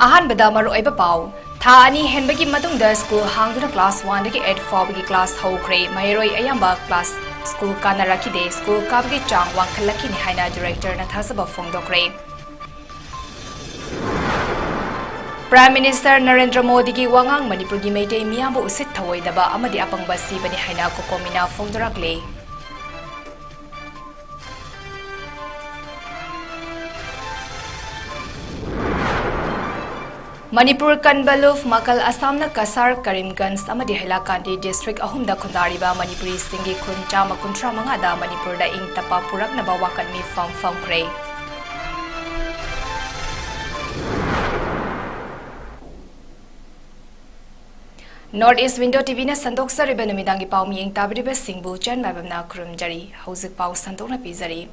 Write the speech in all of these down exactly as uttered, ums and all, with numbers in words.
ꯑꯍꯥꯟꯕꯗ ꯃꯔꯨꯑꯣꯏꯕ ꯄꯥꯎ꯫ ꯊꯥ ꯑꯅꯤ ꯍꯦꯟꯕꯒꯤ ꯃꯇꯨꯡꯗ ꯁ꯭ꯀꯨꯜ ꯍꯥꯡꯗꯨꯅ ꯀ꯭ꯂꯥꯁ ꯋꯥꯟꯗꯒꯤ ꯑꯩꯠ ꯐꯥꯎꯕꯒꯤ ꯀ꯭ꯂꯥꯁ ꯍꯧꯈ꯭ꯔꯦ꯫ ꯃꯍꯩꯔꯣꯏ ꯑꯌꯥꯝꯕ ꯀ꯭ꯂꯥꯁ ꯁ꯭ꯀꯨꯜ ꯀꯥꯅꯔꯛꯈꯤꯗꯦ꯫ ꯁ꯭ꯀꯨꯜ ꯀꯥꯕꯒꯤ ꯆꯥꯡ ꯋꯥꯡꯈꯠꯂꯛꯈꯤꯅꯤ ꯍꯥꯏꯅ ꯗꯤꯔꯦꯛꯇꯔꯅ ꯊꯥꯖꯕ ꯐꯣꯡꯗꯣꯛꯈ꯭ꯔꯦ꯫ ꯄ꯭ꯔꯥꯏꯝ ꯃꯤꯅꯤꯁꯇꯔ ꯅꯔꯦꯟꯗ꯭ꯔ ꯃꯣꯗꯤꯒꯤ ꯋꯥꯉꯥꯡ ꯃꯅꯤꯄꯨꯔꯒꯤ ꯃꯩꯇꯩ ꯃꯤꯌꯥꯝꯕꯨ ꯎꯁꯤꯠ ꯊꯑꯣꯏꯗꯕ ꯑꯃꯗꯤ ꯑꯄꯪꯕ ꯁꯤꯕꯅꯤ ꯍꯥꯏꯅ ꯀꯣꯀꯣꯃꯤꯅ ꯐꯣꯡꯗꯣꯔꯛꯂꯦ꯫ ꯃꯅꯤꯄꯨꯔ ꯀꯟꯕ ꯂꯨꯞ ꯃꯀꯜ ꯑꯁꯥꯝꯅ ꯀꯁꯥꯔ, ꯀꯔꯤꯝꯒꯟꯖ ꯑꯃꯗꯤ ꯍꯩꯂꯥꯀꯥꯟꯗꯤ ꯗꯤꯁꯇ꯭ꯔꯤꯛ ꯑꯍꯨꯝꯗ ꯈꯨꯟꯗꯥꯔꯤꯕ ꯃꯅꯤꯄꯨꯔꯤꯁꯤꯡꯒꯤ ꯈꯨꯟ ꯆꯥꯝꯃ ꯀꯨꯟꯊ꯭ꯔꯥ ꯃꯉꯥꯗ ꯃꯅꯤꯄꯨꯔꯗ ꯏꯪ ꯇꯞꯄ ꯄꯨꯔꯛꯅꯕ ꯋꯥꯀꯠ ꯃꯤꯐꯝ ꯐꯝꯈ꯭ꯔꯦ꯫ North East Window ꯇꯤꯚꯤꯅ ꯁꯟꯗꯣꯛꯆꯔꯤꯕ ꯅꯨꯃꯤꯗꯥꯡꯒꯤ ꯄꯥꯎ ꯃꯤꯠꯌꯦꯡ ꯇꯥꯕꯤꯔꯤꯕꯁꯤꯡꯕꯨ ꯆꯟ ꯃꯥꯏꯕꯝꯅ ꯈꯨꯔꯨꯝꯖꯔꯤ꯫ ꯍꯧꯖꯤꯛ ꯄꯥꯎ ꯁꯟꯗꯣꯛꯅ ꯄꯤꯖꯔꯤ꯫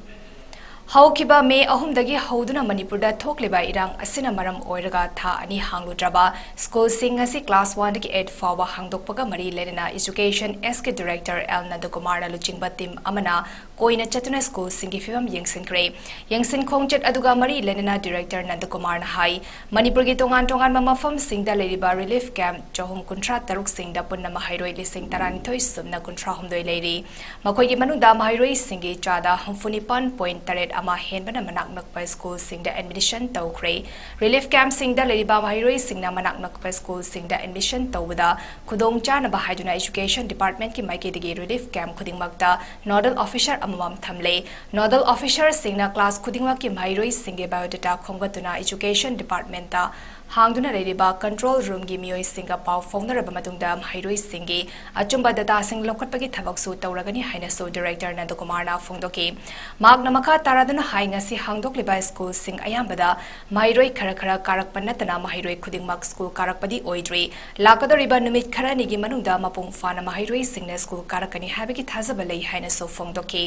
ꯍꯧꯈꯤꯕ ꯃꯦ ꯑꯍꯨꯝꯗꯒꯤ ꯍꯧꯗꯨꯅ ꯃꯅꯤꯄꯨꯔꯗ ꯊꯣꯛꯂꯤꯕ ꯏꯔꯥꯡ ꯑꯁꯤꯅ ꯃꯔꯝ ꯑꯣꯏꯔꯒ ꯊꯥ ꯑꯅꯤ ꯍꯥꯡꯂꯨꯗ꯭ꯔꯕ ꯁ꯭ꯀꯨꯜꯁꯤꯡ ꯑꯁꯤ ꯀ꯭ꯂꯥꯁ ꯋꯥꯟꯗꯒꯤ ꯑꯩꯠ ꯐꯥꯎꯕ ꯍꯥꯡꯗꯣꯛꯄꯒ ꯃꯔꯤ ꯂꯩꯅꯅ ꯏꯖꯨꯀꯦꯁꯟ ꯑꯦꯁꯀꯤ ꯗꯤꯔꯦꯛꯇꯔ ꯑꯦꯜ ꯅꯟꯗꯀꯨꯃꯥꯔꯅ ꯂꯨꯆꯤꯡꯕ ꯇꯤꯝ ꯑꯃꯅ ꯀꯣꯏꯅ ꯆꯠꯇꯨꯅ ꯁ꯭ꯀꯨꯜꯁꯤꯡꯒꯤ ꯐꯤꯕꯝ ꯌꯦꯡꯁꯤꯟꯈ꯭ꯔꯦ꯫ ꯌꯦꯡꯁꯤꯟ ꯈꯣꯡꯆꯠ ꯑꯗꯨꯒ ꯃꯔꯤ ꯂꯩꯅꯅ ꯗꯤꯔꯦꯛꯇꯔ ꯅꯟꯗꯀꯨꯃꯥꯔꯅ ꯍꯥꯏ, ꯃꯅꯤꯄꯨꯔꯒꯤ ꯇꯣꯉꯥꯟ ꯇꯣꯉꯥꯟꯕ ꯃꯐꯝꯁꯤꯡꯗ ꯂꯩꯔꯤꯕ ꯔꯤꯂꯤꯐ ꯀꯦꯝꯞ ꯆꯍꯨꯝ ꯀꯨꯟꯊ꯭ꯔꯥ ꯇꯔꯨꯛꯁꯤꯡꯗ ꯄꯨꯟꯅ ꯃꯍꯩꯔꯣꯏ ꯂꯤꯁꯤꯡ ꯇꯔꯥꯅꯤꯊꯣꯏ ꯁꯨꯞꯅ ꯀꯨꯟꯊ꯭ꯔꯥ ꯍꯨꯝꯗꯣꯏ ꯂꯩꯔꯤ꯫ ꯃꯈꯣꯏꯒꯤ ꯃꯅꯨꯡꯗ ꯃꯍꯩꯔꯣꯏꯁꯤꯡꯒꯤ ꯆꯥꯗ ꯍꯨꯝꯐꯨ ꯅꯤꯄꯥꯟ ꯄꯣꯏꯟ ꯇꯔꯦꯠ ꯑꯃ ꯍꯦꯟꯕꯅ ꯃꯅꯥꯛ ꯅꯛꯄ ꯁ꯭ꯀꯨꯜꯁꯤꯡꯗ ꯑꯦꯗꯃꯤꯁꯟ ꯇꯧꯈ꯭ꯔꯦ꯫ ꯔꯤꯂꯤꯐ ꯀꯦꯝꯞꯁꯤꯡꯗ ꯂꯩꯔꯤꯕ ꯃꯍꯩꯔꯣꯏꯁꯤꯡꯅ ꯃꯅꯥꯛ ꯅꯛꯄ ꯁ꯭ꯀꯨꯜꯁꯤꯡꯗ ꯑꯦꯗꯃꯤꯁꯟ ꯇꯧꯕꯗ ꯈꯨꯗꯣꯡꯆꯥꯅꯕ ꯍꯥꯏꯗꯨꯅ ꯏꯖꯨꯀꯦꯁꯟ ꯗꯤꯄꯥꯔꯠꯃꯦꯟꯠꯀꯤ ꯃꯥꯏꯀꯩꯗꯒꯤ ꯔꯤꯂꯤꯐ ꯀꯦꯝꯞ ꯈꯨꯗꯤꯡꯃꯛꯇ ꯅꯣꯗꯜ ꯑꯣꯐꯤꯁꯔ ꯑꯃꯃꯝ ꯊꯝꯂꯦ꯫ ꯅꯣꯗꯜ ꯑꯣꯐꯤꯁꯔꯁꯤꯡꯅ ꯀ꯭ꯂꯥꯁ ꯈꯨꯗꯤꯡꯃꯛꯀꯤ ꯃꯍꯩꯔꯣꯏꯁꯤꯡꯒꯤ ꯕꯥꯏꯑꯣꯗꯥꯇꯥ ꯈꯣꯝꯒꯠꯇꯨꯅ ꯏꯖꯨꯀꯦꯁꯟ ꯗꯤꯄꯥꯔꯠꯃꯦꯟꯠꯇ ꯍꯥꯡꯗꯨꯅ ꯂꯩꯔꯤꯕ ꯀꯟꯇ꯭ꯔꯣꯜ ꯔꯨꯝꯒꯤ ꯃꯤꯑꯣꯏꯁꯤꯡꯒ ꯄꯥꯎ ꯐꯥꯎꯅꯔꯕ ꯃꯇꯨꯡꯗ ꯃꯍꯩꯔꯣꯏꯁꯤꯡꯒꯤ ꯑꯆꯨꯝꯕ ꯗꯥꯇꯥꯁꯤꯡ ꯂꯧꯈꯠꯄꯒꯤ ꯊꯕꯛꯁꯨ ꯇꯧꯔꯒꯅꯤ ꯍꯥꯏꯅꯁꯨ ꯗꯤꯔꯦꯛꯇꯔ ꯅꯟꯗꯀꯨꯃꯥꯔꯅ ꯐꯣꯡꯗꯣꯛꯈꯤ꯫ ꯃꯍꯥꯛꯅ ꯃꯈꯥ ꯇꯥꯔꯗꯨꯅ ꯍꯥꯏ, ꯉꯁꯤ ꯍꯥꯡꯗꯣꯛꯂꯤꯕ ꯁ꯭ꯀꯨꯜꯁꯤꯡ ꯑꯌꯥꯝꯕꯗ ꯃꯍꯩꯔꯣꯏ ꯈꯔ ꯈꯔ ꯀꯥꯔꯛꯄ ꯅꯠꯇꯅ ꯃꯍꯩꯔꯣꯏ ꯈꯨꯗꯤꯡꯃꯛ ꯁ꯭ꯀꯨꯜ ꯀꯥꯔꯛꯄꯗꯤ ꯑꯣꯏꯗ꯭ꯔꯤ꯫ ꯂꯥꯛꯀꯗꯧꯔꯤꯕ ꯅꯨꯃꯤꯠ ꯈꯔꯅꯤꯒꯤ ꯃꯅꯨꯡꯗ ꯃꯄꯨꯡ ꯐꯥꯅ ꯃꯍꯩꯔꯣꯏꯁꯤꯡꯅ ꯁ꯭ꯀꯨꯜ ꯀꯥꯔꯛꯀꯅꯤ ꯍꯥꯏꯕꯒꯤ ꯊꯥꯖꯕ ꯂꯩ ꯍꯥꯏꯅꯁꯨ ꯐꯣꯡꯗꯣꯛꯈꯤ꯫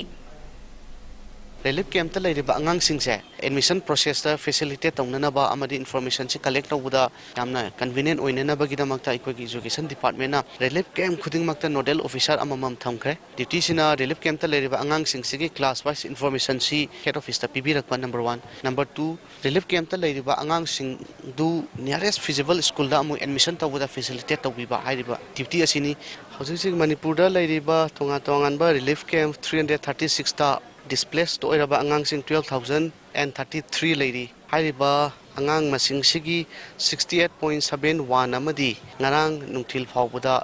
ꯔꯤꯂꯤꯐ ꯀꯦꯝꯞꯇ ꯂꯩꯔꯤꯕ ꯑꯉꯥꯡꯁꯤꯡꯁꯦ ꯑꯦꯗꯃꯤꯁꯟ ꯄ꯭ꯔꯣꯁꯦꯁꯇ ꯐꯦꯁꯤꯂꯤꯇꯦꯠ ꯇꯧꯅꯅꯕ ꯑꯃꯗꯤ ꯏꯟꯐꯣꯔꯃꯦꯁꯟꯁꯤ ꯀꯂꯦꯛ ꯇꯧꯕꯗ ꯌꯥꯝꯅ ꯀꯟꯚꯤꯅꯤꯌꯦꯟ ꯑꯣꯏꯅꯅꯕꯒꯤꯗꯃꯛꯇ ꯑꯩꯈꯣꯏꯒꯤ ꯏꯖꯨꯀꯦꯁꯟ ꯗꯤꯄꯥꯔꯠꯃꯦꯟꯅ ꯔꯤꯂꯤꯐ ꯀꯦꯝꯞ ꯈꯨꯗꯤꯡꯃꯛꯇ ꯅꯣꯗꯦꯜ ꯑꯣꯐꯤꯁꯥꯔ ꯑꯃꯃꯝ ꯊꯝꯈ꯭ꯔꯦ꯫ ꯗ꯭ꯌꯨꯇꯤꯁꯤꯅ ꯔꯤꯂꯤꯐ ꯀꯦꯝꯞꯇ ꯂꯩꯔꯤꯕ ꯑꯉꯥꯡꯁꯤꯡꯁꯤꯒꯤ ꯀ꯭ꯂꯥꯁ ꯋꯥꯏꯁ ꯏꯟꯐꯣꯔꯃꯦꯁꯟꯁꯤ ꯍꯦꯗ ꯑꯣꯐꯤꯁꯇ ꯄꯤꯕꯤꯔꯛꯄ, number one. Number two, relief ꯀꯦꯝꯞꯇ ꯂꯩꯔꯤꯕ ꯑꯉꯥꯡꯁꯤꯡꯗꯨ ꯅꯤꯌꯔꯦꯁ ꯐꯤꯖꯤꯕꯜ ꯁ꯭ꯀꯨꯜꯗ ꯑꯃꯨꯛ ꯑꯦꯗꯃꯤꯁꯟ ꯇꯧꯕꯗ ꯐꯦꯁꯤꯂꯤꯇꯦꯠ ꯇꯧꯕꯤꯕ ꯍꯥꯏꯔꯤꯕ ꯗ꯭ꯌꯨꯇꯤ ꯑꯁꯤꯅꯤ꯫ ꯍꯧꯖꯤꯛ ꯍꯧꯖꯤꯛ ꯃꯅꯤꯄꯨꯔꯗ ꯂꯩꯔꯤꯕ ꯇꯣꯉꯥꯟ ꯇꯣꯉꯥꯟꯕ relief camp three hundred thirty ꯁꯤꯛꯁꯇ ꯗꯤꯁꯄ꯭ꯂꯦꯁ ꯑꯣꯏꯔꯕ ꯑꯉꯥꯡꯁꯤꯡ twelve thousand and thirty three ꯂꯩꯔꯤ꯫ ꯍꯥꯏꯔꯤꯕ ꯑꯉꯥꯡ ꯃꯁꯤꯡꯁꯤꯒꯤ sixty eight point seven one ꯑꯃꯗꯤ ꯉꯔꯥꯡ ꯅꯨꯡꯊꯤꯜ ꯐꯥꯎꯕꯗ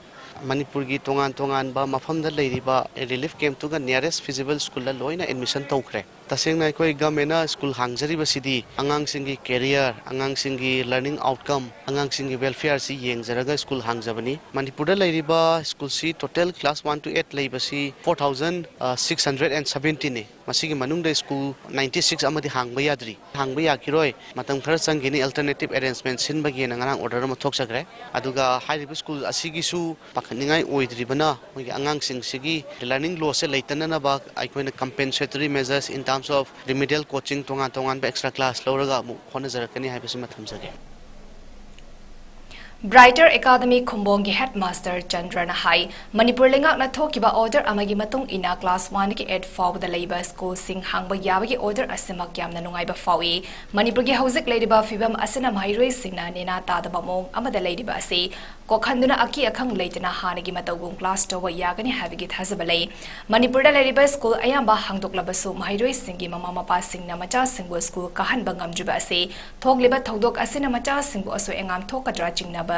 ꯃꯅꯤꯄꯨꯔꯒꯤ ꯇꯣꯉꯥꯟ ꯇꯣꯉꯥꯟꯕ ꯃꯐꯝꯗ ꯂꯩꯔꯤꯕ ꯔꯤꯂꯤꯐ ꯀꯦꯝꯞꯇꯨꯒ ꯅꯤꯌꯔꯦꯁ ꯐꯤꯖꯤꯕꯜ ꯁ꯭ꯀꯨꯜꯗ ꯂꯣꯏꯅ ꯑꯦꯗꯃꯤꯁꯟ ꯇꯧꯈ꯭ꯔꯦ꯫ ꯇꯁꯦꯡꯅ ꯑꯩꯈꯣꯏ ꯒꯃꯦꯟꯅ ꯁ꯭ꯀꯨꯜ ꯍꯥꯡꯖꯔꯤꯕꯁꯤꯗꯤ ꯑꯉꯥꯡꯁꯤꯡꯒꯤ ꯀꯦꯔꯤꯌꯔ, ꯑꯉꯥꯡꯁꯤꯡꯒꯤ ꯂꯔꯅꯤꯡ ꯑꯥꯎꯠꯀꯝ, ꯑꯉꯥꯡꯁꯤꯡꯒꯤ ꯋꯦꯜꯐꯤꯌꯔꯁꯤ ꯌꯦꯡꯖꯔꯒ ꯁ꯭ꯀꯨꯜ ꯍꯥꯡꯖꯕꯅꯤ꯫ ꯃꯅꯤꯄꯨꯔꯗ ꯂꯩꯔꯤꯕ ꯁ꯭ꯀꯨꯜꯁꯤ total class one to eight ꯂꯩꯕꯁꯤ four thousand six hundred and ꯁꯕꯦꯟꯇꯤꯟꯅꯤ꯫ ꯃꯁꯤꯒꯤ ꯃꯅꯨꯡꯗ ꯁ꯭ꯀꯨꯜ ꯅꯥꯏꯟꯇꯤ ꯁꯤꯛꯁ ꯑꯃꯗꯤ ꯍꯥꯡꯕ ꯌꯥꯗ꯭ꯔꯤ꯫ ꯍꯥꯡꯕ ꯌꯥꯈꯤꯔꯣꯏ, ꯃꯇꯝ ꯈꯔ ꯆꯪꯈꯤꯅꯤ, ꯑꯜꯇꯔꯅꯦꯇꯤꯞ ꯑꯦꯔꯦꯟꯖꯃꯦꯟ ꯁꯤꯟꯕꯒꯤꯅ ꯉꯔꯥꯡ ꯑꯣꯔꯗꯔ ꯑꯃ ꯊꯣꯛꯆꯈ꯭ꯔꯦ꯫ ꯑꯗꯨꯒ ꯍꯥꯏꯔꯤꯕ ꯁ꯭ꯀꯨꯜ ꯑꯁꯤꯒꯤꯁꯨ ꯄꯥꯈꯠꯅꯤꯡꯉꯥꯏ ꯑꯣꯏꯗ꯭ꯔꯤꯕꯅ ꯃꯣꯏꯒꯤ ꯑꯉꯥꯡꯁꯤꯡꯁꯤꯒꯤ ꯂꯔꯅꯤꯡ ꯂꯣꯁꯁꯦ ꯂꯩꯇꯅꯅꯕ ꯑꯩꯈꯣꯏꯅ compensatory measures in terms of remedial coaching, ꯇꯣꯉꯥꯟ ꯇꯣꯉꯥꯟꯕ ꯑꯦꯛꯁꯇ꯭ꯔꯥ ꯀ꯭ꯂꯥꯁ ꯂꯧꯔꯒ ꯑꯃꯨꯛ ꯍꯣꯠꯅꯖꯔꯛꯀꯅꯤ ꯍꯥꯏꯕꯁꯤꯃ ꯊꯝꯖꯒꯦ꯫ ꯕ꯭ꯔꯥꯏꯇꯔ ꯑꯦꯀꯥꯗꯃꯤ ꯈꯨꯝꯕꯣꯡꯒꯤ ꯍꯦꯗꯃꯥꯁꯇꯔ ꯆꯟꯗ꯭ꯔꯅ ꯍꯥꯏ, ꯃꯅꯤꯄꯨꯔ ꯂꯩꯉꯥꯛꯅ ꯊꯣꯛꯈꯤꯕ ꯑꯣꯔꯗꯔ ꯑꯃꯒꯤ ꯃꯇꯨꯡ ꯏꯟꯅ ꯀ꯭ꯂꯥꯁ ꯋꯥꯟꯗꯒꯤ ꯑꯩꯠ ꯐꯥꯎꯕꯗ ꯂꯩꯕ ꯁ꯭ꯀꯨꯜꯁꯤꯡ ꯍꯥꯡꯕ ꯌꯥꯕꯒꯤ ꯑꯣꯔꯗꯔ ꯑꯁꯤꯃꯛ ꯌꯥꯝꯅ ꯅꯨꯡꯉꯥꯏꯕ ꯐꯥꯎꯏ꯫ ꯃꯅꯤꯄꯨꯔꯒꯤ ꯍꯧꯖꯤꯛ ꯂꯩꯔꯤꯕ ꯐꯤꯕꯝ ꯑꯁꯤꯅ ꯃꯍꯩꯔꯣꯏꯁꯤꯡꯅ ꯅꯦꯅꯥ ꯇꯥꯗꯕ ꯃꯑꯣꯡ ꯑꯃꯗ ꯂꯩꯔꯤꯕ ꯑꯁꯤ ꯀꯣꯛꯍꯟꯗꯨꯅ ꯑꯀꯤ ꯑꯈꯪ ꯂꯩꯇꯅ ꯍꯥꯟꯅꯒꯤ ꯃꯇꯧꯒꯨꯝ ꯀ꯭ꯂꯥꯁ ꯇꯧꯕ ꯌꯥꯒꯅꯤ ꯍꯥꯏꯕꯒꯤ ꯊꯥꯖꯕ ꯂꯩ꯫ ꯃꯅꯤꯄꯨꯔꯗ ꯂꯩꯔꯤꯕ ꯁ꯭ꯀꯨꯜ ꯑꯌꯥꯝꯕ ꯍꯥꯡꯗꯣꯛꯂꯕꯁꯨ ꯃꯍꯩꯔꯣꯏꯁꯤꯡꯒꯤ ꯃꯃꯥ ꯃꯄꯥꯁꯤꯡꯅ ꯃꯆꯥꯁꯤꯡꯕꯨ ꯁ꯭ꯀꯨꯜ ꯀꯥꯍꯟꯕ ꯉꯝꯗ꯭ꯔꯤꯕ ꯑꯁꯤ ꯊꯣꯛꯂꯤꯕ ꯊꯧꯗꯣꯛ ꯑꯁꯤꯅ ꯃꯆꯥꯁꯤꯡꯕꯨ ꯑꯁꯣꯏ ꯑꯉꯥꯝ ꯊꯣꯛꯀꯗ꯭ꯔꯥ ꯆꯤꯡꯅꯕ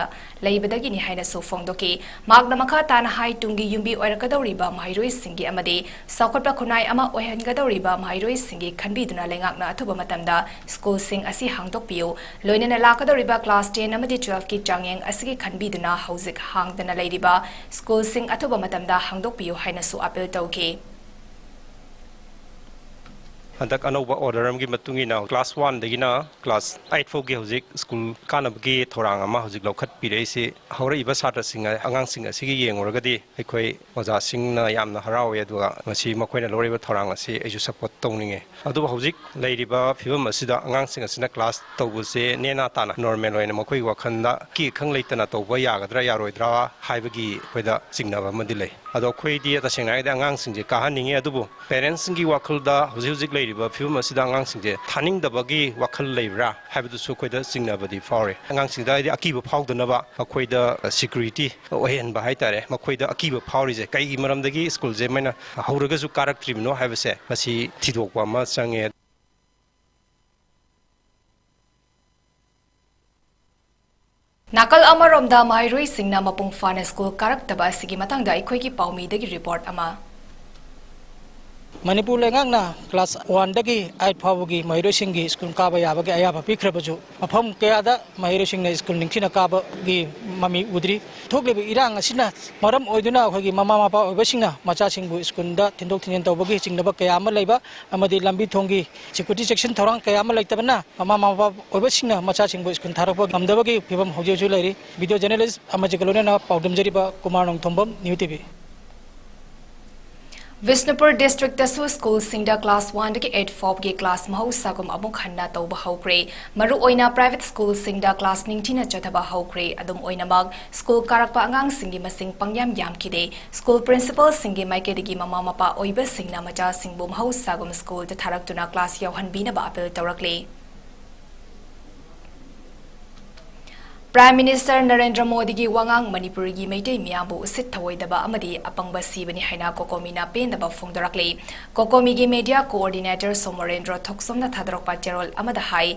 ꯂꯩꯕꯗꯒꯤꯅꯤ ꯍꯥꯏꯅꯁꯨ ꯐꯣꯡꯗꯣꯛꯈꯤ꯫ ꯃꯍꯥꯛꯅ ꯃꯈꯥ ꯇꯥꯅ ꯍꯥꯏ, ꯇꯨꯡꯒꯤ ꯌꯨꯝꯕꯤ ꯑꯣꯏꯔꯛꯀꯗꯧꯔꯤꯕ ꯃꯍꯩꯔꯣꯏꯁꯤꯡꯒꯤ ꯑꯃꯗꯤ ꯆꯥꯎꯈꯠꯄ ꯈꯨꯟꯅꯥꯏ ꯑꯃ ꯑꯣꯏꯍꯟꯒꯗꯧꯔꯤꯕ ꯃꯍꯩꯔꯣꯏꯁꯤꯡꯒꯤ ꯈꯟꯕꯤꯗꯨꯅ ꯂꯩꯉꯥꯛꯅ ꯑꯊꯨꯕ ꯃꯇꯝꯗ ꯁ꯭ꯀꯨꯜꯁꯤꯡ ꯑꯁꯤ ꯍꯥꯡꯗꯣꯛꯄꯤꯌꯨ꯫ ꯂꯣꯏꯅꯅ ꯂꯥꯛꯀꯗꯧꯔꯤꯕ ꯀ꯭ꯂꯥꯁ ꯇꯦꯟ ꯑꯃꯗꯤ ꯇꯨꯋꯦꯜꯐꯀꯤ ꯆꯥꯡꯌꯦꯡ ꯑꯁꯤꯒꯤ ꯈꯟꯕꯤꯗꯨꯅ ꯍꯧꯖꯤꯛ ꯍꯥꯡꯗꯅ ꯂꯩꯔꯤꯕ ꯁ꯭ꯀꯨꯜꯁꯤꯡ ꯑꯊꯨꯕ ꯃꯇꯝꯗ ꯍꯥꯡꯗꯣꯛꯄꯤꯌꯨ ꯍꯥꯏꯅꯁꯨ ꯑꯥꯄꯤꯜ ꯇꯧꯈꯤ꯫ ꯍꯟꯗꯛ ꯑꯅꯧꯕ ꯑꯣꯔꯗꯔ ꯑꯃꯒꯤ ꯃꯇꯨꯡ ꯏꯟꯅ ꯀ꯭ꯂꯥꯁ ꯋꯥꯟꯗꯒꯤꯅ ꯀ꯭ꯂꯥꯁ ꯑꯩꯠ ꯐꯥꯎꯒꯤ ꯍꯧꯖꯤꯛ ꯁ꯭ꯀꯨꯜ ꯀꯥꯅꯕꯒꯤ ꯊꯧꯔꯥꯡ ꯑꯃ ꯍꯧꯖꯤꯛ ꯂꯧꯈꯠꯄꯤꯔꯛꯏꯁꯤ ꯍꯧꯔꯛꯏꯕ ꯁꯥꯇ꯭ꯔꯁꯤꯡ, ꯑꯉꯥꯡꯁꯤꯡ ꯑꯁꯤꯒꯤ ꯌꯦꯡꯉꯨꯔꯒꯗꯤ ꯑꯩꯈꯣꯏ ꯑꯣꯖꯥꯁꯤꯡꯅ ꯌꯥꯝꯅ ꯍꯔꯥꯎꯋꯦ꯫ ꯑꯗꯨꯒ ꯃꯁꯤ ꯃꯈꯣꯏꯅ ꯂꯧꯔꯤꯕ ꯊꯧꯔꯥꯡ ꯑꯁꯤ ꯑꯩꯁꯨ ꯁꯄꯣꯔꯠ ꯇꯧꯅꯤꯡꯉꯦ꯫ ꯑꯗꯨꯕꯨ ꯍꯧꯖꯤꯛ ꯂꯩꯔꯤꯕ ꯐꯤꯕꯝ ꯑꯁꯤꯗ ꯑꯉꯥꯡꯁꯤꯡ ꯑꯁꯤꯅ ꯀ꯭ꯂꯥꯁ ꯇꯧꯕꯁꯦ ꯅꯦꯅꯥ ꯇꯥꯅ ꯅꯣꯔꯃꯦꯜ ꯑꯣꯏꯅ ꯃꯈꯣꯏꯒꯤ ꯋꯥꯈꯜꯗ ꯑꯀꯤ ꯑꯈꯪ ꯂꯩꯇꯅ ꯇꯧꯕ ꯌꯥꯒꯗ꯭ꯔꯥ ꯌꯥꯔꯣꯏꯗ꯭ꯔꯥ ꯍꯥꯏꯕꯒꯤ ꯑꯩꯈꯣꯏꯗ ꯆꯤꯡꯅꯕ ꯑꯃꯗꯤ ꯂꯩ꯫ ꯑꯗꯣ ꯑꯩꯈꯣꯏꯗꯤ ꯇꯁꯦꯡꯅ ꯍꯥꯏꯔꯒꯗꯤ ꯑꯉꯥꯡꯁꯤꯡꯁꯦ ꯀꯥꯍꯟꯅꯤꯡꯉꯤ, ꯑꯗꯨꯕꯨ ꯄꯦꯔꯦꯟꯁꯁꯤꯡꯒꯤ ꯋꯥꯈꯜꯗ ꯍꯧꯖꯤꯛ ꯍꯧꯖꯤꯛ ꯂꯩꯔꯤꯕ ꯐꯤꯕꯝ ꯑꯁꯤꯗ ꯑꯉꯥꯡꯁꯤꯡꯁꯦ ꯊꯥꯅꯤꯡꯗꯕꯒꯤ ꯋꯥꯈꯜ ꯂꯩꯕ꯭ꯔꯥ ꯍꯥꯏꯕꯗꯨꯁꯨ ꯑꯩꯈꯣꯏꯗ ꯆꯤꯡꯅꯕꯗꯤ ꯐꯥꯎꯔꯤ꯫ ꯑꯉꯥꯡꯁꯤꯡꯗ ꯍꯥꯏꯗꯤ ꯑꯀꯤꯕ ꯐꯥꯎꯗꯅꯕ ꯃꯈꯣꯏꯗ ꯁꯤꯀ꯭ꯌꯨꯔꯤꯇꯤ ꯑꯣꯏꯍꯟꯕ ꯍꯥꯏꯇꯥꯔꯦ, ꯃꯈꯣꯏꯗ ꯑꯀꯤꯕ ꯐꯥꯎꯔꯤꯁꯦ ꯀꯩꯒꯤ ꯃꯔꯝꯗꯒꯤ ꯁ꯭ꯀꯨꯜꯁꯦ ꯃꯣꯏꯅ ꯍꯧꯔꯒꯁꯨ ꯀꯥꯔꯛꯇ꯭ꯔꯤꯕꯅꯣ ꯍꯥꯏꯕꯁꯦ ꯃꯁꯤ ꯊꯤꯗꯣꯛꯄ ꯑꯃ ꯆꯪꯉꯦ꯫ ꯅꯥꯀꯜ ꯑꯃꯔꯣꯝꯗ ꯃꯍꯩꯔꯣꯏꯁꯤꯡꯅ ꯃꯄꯨꯡ ꯐꯥꯅ ꯁ꯭ꯀꯨꯜ ꯀꯥꯔꯛꯇꯕ ꯑꯁꯤꯒꯤ ꯃꯇꯥꯡꯗ ꯑꯩꯈꯣꯏꯒꯤ ꯄꯥꯎꯃꯤꯗꯒꯤ ꯔꯤꯄꯣꯔꯠ ꯑꯃ꯫ ꯃꯅꯤꯄꯨꯔ ꯂꯩꯉꯥꯛꯅ ꯀ꯭ꯂꯥꯁ ꯋꯥꯟꯗꯒꯤ ꯑꯩꯠ ꯐꯥꯎꯕꯒꯤ ꯃꯍꯩꯔꯣꯏꯁꯤꯡꯒꯤ ꯁ꯭ꯀꯨꯜ ꯀꯥꯕ ꯌꯥꯕꯒꯤ ꯑꯌꯥꯕ ꯄꯤꯈ꯭ꯔꯕꯁꯨ, ꯃꯐꯝ ꯀꯌꯥꯗ ꯃꯍꯩꯔꯣꯏꯁꯤꯡꯅ ꯁ꯭ꯀꯨꯜ ꯅꯤꯡꯊꯤꯅ ꯀꯥꯕꯒꯤ ꯃꯃꯤ ꯎꯗ꯭ꯔꯤ꯫ ꯊꯣꯛꯂꯤꯕ ꯏꯔꯥꯡ ꯑꯁꯤꯅ ꯃꯔꯝ ꯑꯣꯏꯗꯨꯅ ꯑꯩꯈꯣꯏꯒꯤ ꯃꯃꯥ ꯃꯄꯥ ꯑꯣꯏꯕꯁꯤꯡꯅ ꯃꯆꯥꯁꯤꯡꯕꯨ ꯁ꯭ꯀꯨꯜꯗ ꯊꯤꯟꯗꯣꯛ ꯊꯤꯟꯖꯤꯟ ꯇꯧꯕꯒꯤ ꯆꯤꯡꯅꯕ ꯀꯌꯥ ꯑꯃ ꯂꯩꯕ ꯑꯃꯗꯤ ꯂꯝꯕꯤ ꯊꯣꯡꯒꯤ ꯁꯦꯀ꯭ꯌꯨꯔꯤꯇꯤ ꯆꯦꯛꯁꯤꯟ ꯊꯧꯔꯥꯡ ꯀꯌꯥ ꯑꯃ ꯂꯩꯇꯕꯅ ꯃꯃꯥ ꯃꯄꯥ ꯑꯣꯏꯕꯁꯤꯡꯅ ꯃꯆꯥꯁꯤꯡꯕꯨ ꯁ꯭ꯀꯨꯜ ꯊꯥꯔꯛꯄ ꯉꯝꯗꯕꯒꯤ ꯐꯤꯕꯝ ꯍꯧꯖꯤꯛ ꯍꯧꯖꯤꯛ ꯂꯩꯔꯤ꯫ ꯚꯤꯗꯤꯑꯣ ꯖꯔꯅꯦꯂꯤꯁ ꯑꯃꯖꯤꯠꯀ ꯂꯣꯏꯅꯅ ꯄꯥꯎꯗꯝꯖꯔꯤꯕ Kumar Nongthombam, new T V. Bishnupur ꯗꯤꯁꯇ꯭ꯔꯤꯛꯇꯁꯨ ꯁ꯭ꯀꯨꯜꯁꯤꯡꯗ ꯀ꯭ꯂꯥꯁ ꯋꯥꯟꯗꯒꯤ ꯑꯩꯠ ꯐꯥꯎꯕꯒꯤ ꯀ꯭ꯂꯥꯁ ꯃꯍꯧꯁꯥꯒꯨꯝ ꯑꯃꯨꯛ ꯍꯟꯅ ꯇꯧꯕ ꯍꯧꯈ꯭ꯔꯦ꯫ ꯃꯔꯨꯑꯣꯏꯅ ꯄ꯭ꯔꯥꯏꯚꯦꯠ ꯁ꯭ꯀꯨꯜꯁꯤꯡꯗ ꯀ꯭ꯂꯥꯁ ꯅꯤꯡꯊꯤꯅ ꯆꯠꯊꯕ ꯍꯧꯈ꯭ꯔꯦ꯫ ꯑꯗꯨꯝ ꯑꯣꯏꯅꯃꯛ, ꯁ꯭ꯀꯨꯜ ꯀꯥꯔꯛꯄ ꯑꯉꯥꯡꯁꯤꯡꯒꯤ ꯃꯁꯤꯡ ꯄꯪꯌꯥꯝ ꯌꯥꯝꯈꯤꯗꯦ꯫ ꯁ꯭ꯀꯨꯜ ꯄ꯭ꯔꯤꯟꯁꯤꯄꯜꯁꯤꯡꯒꯤ ꯃꯥꯏꯀꯩꯗꯒꯤ ꯃꯃꯥ ꯃꯄꯥ ꯑꯣꯏꯕꯁꯤꯡꯅ ꯃꯆꯥꯁꯤꯡꯕꯨ ꯃꯍꯧꯁꯥꯒꯨꯝ ꯁ꯭ꯀꯨꯜꯗ ꯊꯥꯔꯛꯇꯨꯅ ꯀ꯭ꯂꯥꯁ ꯌꯥꯎꯍꯟꯕꯤꯅꯕ ꯑꯄꯤꯜ ꯇꯧꯔꯛꯂꯤ꯫ ꯄ꯭ꯔꯥꯏꯝ ꯃꯤꯅꯤꯁꯇꯔ ꯅꯔꯦꯟꯗ꯭ꯔ ꯃꯣꯗꯤꯒꯤ ꯋꯥꯉꯥꯡ ꯃꯅꯤꯄꯨꯔꯒꯤ ꯃꯩꯇꯩ ꯃꯤꯌꯥꯝꯕꯨ ꯎꯁꯤꯠ ꯊꯑꯣꯏꯗꯕ ꯑꯃꯗꯤ ꯑꯄꯪꯕ ꯁꯤꯕꯅꯤ ꯍꯥꯏꯅ ꯀꯣꯀꯣꯃꯤꯅ ꯄꯦꯟꯗꯕ ꯐꯣꯡꯗꯣꯔꯛꯂꯤ꯫ ꯀꯣꯀꯣꯃꯤꯒꯤ ꯃꯦꯗꯤꯌꯥ ꯀꯣꯑꯣꯔꯗꯤꯅꯦꯇꯔ ꯁꯣꯃꯣꯔꯦꯟꯗ꯭ꯔ ꯊꯣꯛꯆꯣꯝꯅ ꯊꯥꯗꯣꯔꯛꯄ ꯆꯦꯔꯣꯜ ꯑꯃꯗ ꯍꯥꯏ,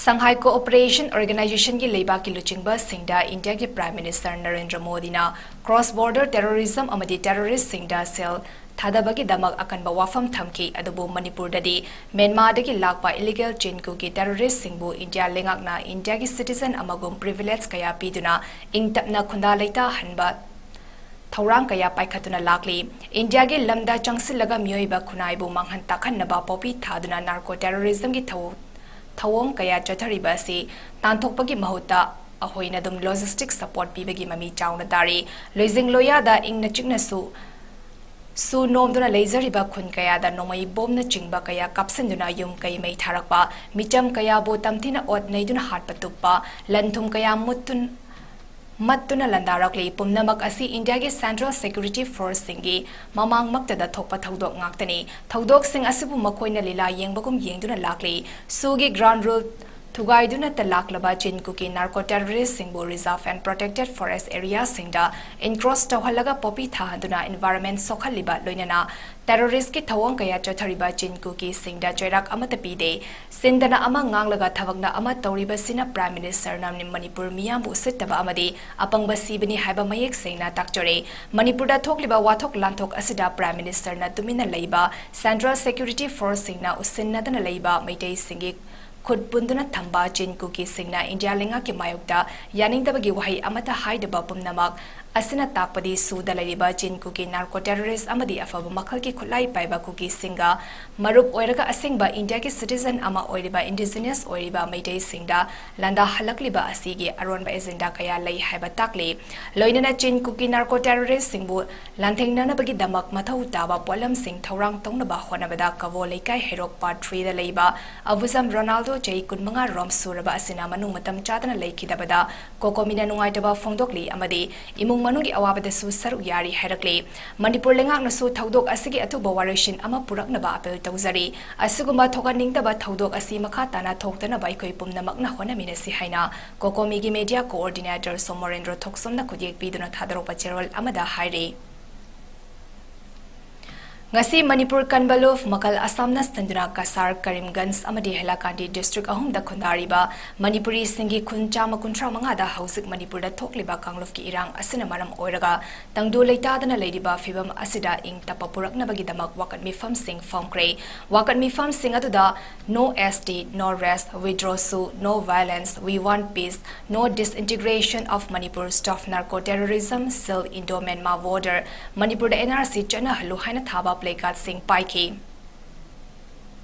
ꯁꯪꯍꯥꯏ ꯀꯣꯑꯣꯄꯔꯦꯁꯟ ꯑꯣꯔꯒꯅꯥꯏꯖꯦꯁꯟꯒꯤ ꯂꯩꯕꯥꯛꯀꯤ ꯂꯨꯆꯤꯡꯕꯁꯤꯡꯗ ꯏꯟꯗꯤꯌꯥꯒꯤ ꯄ꯭ꯔꯥꯏꯝ ꯃꯤꯅꯤꯁꯇꯔ ꯅꯔꯦꯟꯗ꯭ꯔ ꯃꯣꯗꯤꯅ ꯀ꯭ꯔꯣꯁ ꯕꯣꯔꯗꯔ ꯇꯦꯔꯣꯔꯤꯖꯝ ꯑꯃꯗꯤ ꯇꯦꯔꯣꯔꯤꯁꯁꯤꯡꯗ ꯁꯦꯜ ꯊꯥꯗꯕꯒꯤꯗꯃꯛ ꯑꯀꯟꯕ ꯋꯥꯐꯝ ꯊꯝꯈꯤ꯫ ꯑꯗꯨꯕꯨ ꯃꯅꯤꯄꯨꯔꯗꯒꯤ ꯃ꯭ꯌꯥꯟꯃꯥꯔꯗꯒꯤ ꯂꯥꯛꯄ ꯏꯂꯤꯒꯦꯜ ꯆꯤꯟꯀꯨꯒꯤ ꯇꯦꯔꯣꯔꯤꯁꯁꯤꯡꯕꯨ ꯏꯟꯗꯤꯌꯥ ꯂꯩꯉꯥꯛꯅ ꯏꯟꯗꯤꯌꯥꯒꯤ ꯁꯤꯇꯤꯖꯟ ꯑꯃꯒꯨꯝ ꯄ꯭ꯔꯤꯚꯤꯂꯦꯖ ꯀꯌꯥ ꯄꯤꯗꯨꯅ ꯏꯪ ꯇꯞꯅ ꯈꯨꯟꯗꯥ ꯂꯩꯇꯥꯍꯟꯕ ꯊꯧꯔꯥꯡ ꯀꯌꯥ ꯄꯥꯏꯈꯠꯇꯨꯅ ꯂꯥꯛꯂꯤ꯫ ꯏꯟꯗꯤꯌꯥꯒꯤ ꯂꯝꯗ ꯆꯪꯁꯤꯜꯂꯒ ꯃꯤꯑꯣꯏꯕ ꯈꯨꯟꯅꯥꯏꯕꯨ ꯃꯥꯡꯍꯟ ꯇꯥꯛꯍꯟꯅꯕ ꯄꯣꯄꯤ ꯊꯥꯗꯨꯅ ꯅꯥꯔꯀꯣ ꯇꯦꯔꯣꯔꯤꯖꯝꯒꯤ ꯊꯧ-, ꯊꯧꯑꯣꯡ ꯀꯌꯥ ꯆꯠꯊꯔꯤꯕ ꯑꯁꯤ ꯇꯥꯟꯊꯣꯛꯄꯒꯤ ꯃꯍꯨꯠꯇ ꯑꯩꯈꯣꯏꯅ ꯑꯗꯨꯝ ꯂꯣꯖꯤꯁꯇꯤꯛ ꯁꯄꯣꯔꯠ ꯄꯤꯕꯒꯤ ꯃꯃꯤ ꯆꯥꯎꯅ ꯇꯥꯔꯤ꯫ ꯂꯣꯏꯖꯤꯡ ꯂꯣꯌꯥꯗ ꯏꯪꯅ ꯆꯤꯛꯅꯁꯨ ꯁꯨ ꯅꯣꯝꯗꯨꯅ ꯂꯩꯖꯔꯤꯕ ꯈꯨꯟ ꯀꯌꯥꯗ ꯅꯣꯡꯃꯩ ꯕꯣꯝꯅꯆꯤꯡꯕ ꯀꯌꯥ ꯀꯥꯞꯁꯤꯟꯗꯨꯅ ꯌꯨꯝ ꯀꯩ ꯃꯩ ꯊꯥꯔꯛꯄ, ꯃꯤꯆꯝ ꯀꯌꯥꯕꯨ ꯇꯝꯊꯤꯅ ꯑꯣꯠ ꯅꯩꯗꯨꯅ ꯍꯥꯠꯄ ꯇꯨꯞꯄ, ꯂꯟ ꯊꯨꯝ ꯀꯌꯥ ꯃꯨꯠꯇꯨꯟ-, ꯃꯠꯇꯨꯅ ꯂꯥꯟꯗꯥꯔꯛꯂꯤ꯫ ꯄꯨꯝꯅꯃꯛ ꯑꯁꯤ ꯏꯟꯗꯤꯌꯥꯒꯤ ꯁꯦꯟꯇ꯭ꯔꯦꯜ ꯁꯦꯀ꯭ꯌꯨꯔꯤꯇꯤ ꯐꯣꯔꯁꯁꯤꯡꯒꯤ ꯃꯃꯥꯡꯃꯛꯇꯗ ꯊꯣꯛꯄ ꯊꯧꯗꯣꯛ ꯉꯥꯛꯇꯅꯤ꯫ ꯊꯧꯗꯣꯛꯁꯤꯡ ꯑꯁꯤꯕꯨ ꯃꯈꯣꯏꯅ ꯂꯤꯂꯥ ꯌꯦꯡꯕꯒꯨꯝ ꯌꯦꯡꯗꯨꯅ ꯂꯥꯛꯂꯤ꯫ ꯁꯨꯒꯤ ꯒ꯭ꯔꯥꯎꯟ ꯔꯨꯜ ꯊꯨꯒꯥꯏꯗꯨꯅꯇ ꯂꯥꯛꯂꯕ ꯆꯤꯟ ꯀꯨꯀꯤ narco ꯇꯦꯔꯣꯔꯤꯁꯁꯤꯡꯕꯨ reserve and protected forest ꯑꯦꯔꯤꯌꯥꯁꯤꯡꯗ ꯏꯟꯀ꯭ꯔꯣꯁ ꯇꯧꯍꯜꯂꯒ ꯄꯣꯄꯤ ꯊꯥꯍꯟꯗꯨꯅ ꯏꯟꯚꯥꯏꯔꯟꯃꯦꯟ ꯁꯣꯛꯍꯜꯂꯤꯕ, ꯂꯣꯏꯅꯅ ꯇꯦꯔꯣꯔꯤꯁꯀꯤ ꯊꯧꯑꯣꯡ ꯀꯌꯥ ꯆꯠꯊꯔꯤꯕ ꯆꯤꯟ ꯀꯨꯀꯤꯁꯤꯡꯗ ꯆꯩꯔꯥꯛ ꯑꯃꯠꯇ ꯄꯤꯗꯦ꯫ ꯁꯤꯟꯗꯅ ꯑꯃ, ꯉꯥꯡꯂꯒ ꯊꯕꯛꯅ ꯑꯃ ꯇꯧꯔꯤꯕꯁꯤꯅ ꯄ꯭ꯔꯥꯏꯝ ꯃꯤꯅꯤꯁꯇꯔꯅ ꯃꯅꯤꯄꯨꯔ ꯃꯤꯌꯥꯝꯕꯨ ꯎꯁꯤꯠꯇꯕ ꯑꯃꯗꯤ ꯑꯄꯪꯕ ꯁꯤꯕꯅꯤ ꯍꯥꯏꯕ ꯃꯌꯦꯛ ꯁꯦꯡꯅ ꯇꯥꯛꯆꯔꯦ꯫ ꯃꯅꯤꯄꯨꯔꯗ ꯊꯣꯛꯂꯤꯕ ꯋꯥꯊꯣꯛ ꯂꯥꯟꯊꯣꯛ ꯑꯁꯤꯗ ꯄ꯭ꯔꯥꯏꯝ ꯃꯤꯅꯤꯁꯇꯔꯅ ꯇꯨꯃꯤꯟꯅ ꯂꯩꯕ, ꯁꯦꯟꯇ꯭ꯔꯦꯜ ꯁꯦꯀ꯭ꯌꯨꯔꯤꯇꯤ ꯐꯣꯔꯁꯁꯤꯡꯅ ꯎꯁꯤꯟꯅꯗꯅ ꯂꯩꯕ, ꯃꯩꯇꯩꯁꯤꯡꯒꯤ ꯈꯨꯠ ꯄꯨꯟꯗꯨꯅ ꯊꯝꯕ ꯆꯤꯟ ꯀꯨꯀꯤꯁꯤꯡꯅ ꯏꯟꯗꯤꯌꯥ ꯂꯩꯉꯥꯛꯀꯤ ꯃꯥꯌꯣꯛꯇ ꯌꯥꯅꯤꯡꯗꯕꯒꯤ ꯋꯥꯍꯩ ꯑꯃꯠꯇ ꯍꯥꯏꯗꯕ ꯄꯨꯝꯅꯃꯛ ꯑꯁꯤꯅ ꯇꯥꯛꯄꯗꯤ ꯁꯨꯗ ꯂꯩꯔꯤꯕ ꯆꯤꯟ ꯀꯨꯀꯤ ꯅꯥꯔꯀꯣ ꯇꯦꯔꯣꯔꯤꯁ ꯑꯃꯗꯤ ꯑꯐꯕ ꯃꯈꯜꯒꯤ ꯈꯨꯠꯂꯥꯏ ꯄꯥꯏꯕ ꯀꯨꯀꯤꯁꯤꯡꯒ ꯃꯔꯨꯞ ꯑꯣꯏꯔꯒ ꯑꯁꯦꯡꯕ ꯏꯟꯗꯤꯌꯥꯒꯤ ꯁꯤꯇꯤꯖꯟ ꯑꯃ ꯑꯣꯏꯔꯤꯕ ꯏꯟꯗꯤꯖꯤꯅꯁ ꯑꯣꯏꯔꯤꯕ ꯃꯩꯇꯩꯁꯤꯡꯗ ꯂꯥꯟꯗꯥꯍꯜꯂꯛꯂꯤꯕ ꯑꯁꯤꯒꯤ ꯑꯔꯣꯟꯕ ꯑꯦꯖꯦꯟꯗꯥ ꯀꯌꯥ ꯂꯩ ꯍꯥꯏꯕ ꯇꯥꯛꯂꯤ꯫ ꯂꯣꯏꯅꯅ ꯆꯤꯟ ꯀꯨꯀꯤ ꯅꯥꯔꯀꯣ ꯇꯦꯔꯣꯔꯤꯁꯁꯤꯡꯕꯨ ꯂꯥꯟꯊꯦꯡꯅꯅꯕꯒꯤꯗꯃꯛ ꯃꯊꯧ ꯇꯥꯕ ꯄꯣꯠꯂꯝꯁꯤꯡ ꯊꯧꯔꯥꯡ ꯇꯧꯅꯕ ꯍꯣꯠꯅꯕꯗ ꯀꯕꯣ ꯂꯩꯀꯥꯏ ꯍꯩꯔꯣꯛ ꯄꯥꯔꯠ ꯊ꯭ꯔꯤꯗ ꯂꯩꯕ ꯑꯕꯨꯖꯝ ꯔꯣꯅꯥꯜꯗꯣ, ꯆꯍꯤ ꯀꯨꯟꯃꯉꯥ ꯔꯣꯝ ꯁꯨꯔꯕ ꯑꯁꯤꯅ ꯃꯅꯨꯡ ꯃꯇꯝ ꯆꯥꯗꯅ ꯂꯩꯈꯤꯗꯕꯗ ꯀꯣꯀꯣꯃꯤꯅ ꯅꯨꯡꯉꯥꯏꯇꯕ ꯐꯣꯡꯗꯣꯛꯂꯤ ꯑꯃꯗꯤ ꯏꯃꯨꯡ ꯃꯅꯨꯡꯒꯤ ꯑꯋꯥꯕꯗꯁꯨ ꯁꯔꯨꯛ ꯌꯥꯔꯤ ꯍꯥꯏꯔꯛꯂꯤ꯫ ꯃꯅꯤꯄꯨꯔ ꯂꯩꯉꯥꯛꯅꯁꯨ ꯊꯧꯗꯣꯛ ꯑꯁꯤꯒꯤ ꯑꯊꯨꯕ ꯋꯥꯔꯣꯏꯁꯤꯟ ꯑꯃ ꯄꯨꯔꯛꯅꯕ ꯑꯥꯄꯤꯜ ꯇꯧꯖꯔꯤ꯫ ꯑꯁꯤꯒꯨꯝꯕ ꯊꯣꯛꯍꯟꯅꯤꯡꯗꯕ ꯊꯧꯗꯣꯛ ꯑꯁꯤ ꯃꯈꯥ ꯇꯥꯅ ꯊꯣꯛꯇꯅꯕ ꯑꯩꯈꯣꯏ ꯄꯨꯝꯅꯃꯛꯅ ꯍꯣꯠꯅꯃꯤꯟꯅꯁꯤ ꯍꯥꯏꯅ ꯀꯣꯀꯣꯃꯤꯒꯤ ꯃꯦꯗꯤꯌꯥ ꯀꯣꯑꯣꯔꯗꯤꯅꯦꯇꯔ ꯁꯣꯃꯣꯔꯦꯟꯗ꯭ꯔꯣ ꯊꯣꯛꯆꯣꯝꯅ ꯈꯨꯠꯌꯦꯛ ꯄꯤꯗꯨꯅ ꯊꯥꯗꯣꯔꯛꯄ ꯆꯦꯔꯣꯜ ꯑꯃꯗ ꯍꯥꯏꯔꯤ꯫ ꯉꯁꯤ ꯃꯅꯤꯄꯨꯔ ꯀꯟꯕ ꯂꯨꯞ ꯃꯈꯜ ꯑꯁꯥꯝꯅ ꯁꯟꯗꯨꯅ ꯀꯁꯥꯔ, ꯀꯔꯤꯝꯒꯟꯖ ꯑꯃꯗꯤ ꯍꯦꯂꯥꯀꯥꯟꯗꯤ ꯗꯤꯁꯇ꯭ꯔꯤꯛ ꯑꯍꯨꯝꯗ ꯈꯨꯟꯗꯥꯔꯤꯕ ꯃꯅꯤꯄꯨꯔꯤꯁꯤꯡꯒꯤ ꯈꯨꯟ ꯆꯥꯝꯃ ꯀꯨꯟꯊ꯭ꯔꯥ ꯃꯉꯥꯗ ꯍꯧꯖꯤꯛ ꯃꯅꯤꯄꯨꯔꯗ ꯊꯣꯛꯂꯤꯕ ꯀꯥꯡꯂꯨꯞꯀꯤ ꯏꯔꯥꯡ ꯑꯁꯤꯅ ꯃꯔꯝ ꯑꯣꯏꯔꯒ ꯇꯪꯗꯨ ꯂꯩꯇꯥꯗꯅ ꯂꯩꯔꯤꯕ ꯐꯤꯕꯝ ꯑꯁꯤꯗ ꯏꯪ ꯇꯞꯄ ꯄꯨꯔꯛꯅꯕꯒꯤꯗꯃꯛ ꯋꯥꯀꯠ ꯃꯤꯐꯝꯁꯤꯡ ꯐꯝꯈ꯭ꯔꯦ꯫ ꯋꯥꯀꯠ ꯃꯤꯐꯝꯁꯤꯡ ꯑꯗꯨꯗ No S T, No rest, withdraw ꯁꯨ, No violence, we want peace, No disintegration of Manipur, stop narco terrorism, seal Indo-Myanmar border, ꯃꯅꯤꯄꯨꯔꯗ N R C ꯆꯠꯅꯍꯜꯂꯨ ꯍꯥꯏꯅ ꯊꯥꯕ placard ꯁꯤꯡ ꯄꯥꯏꯈꯤ꯫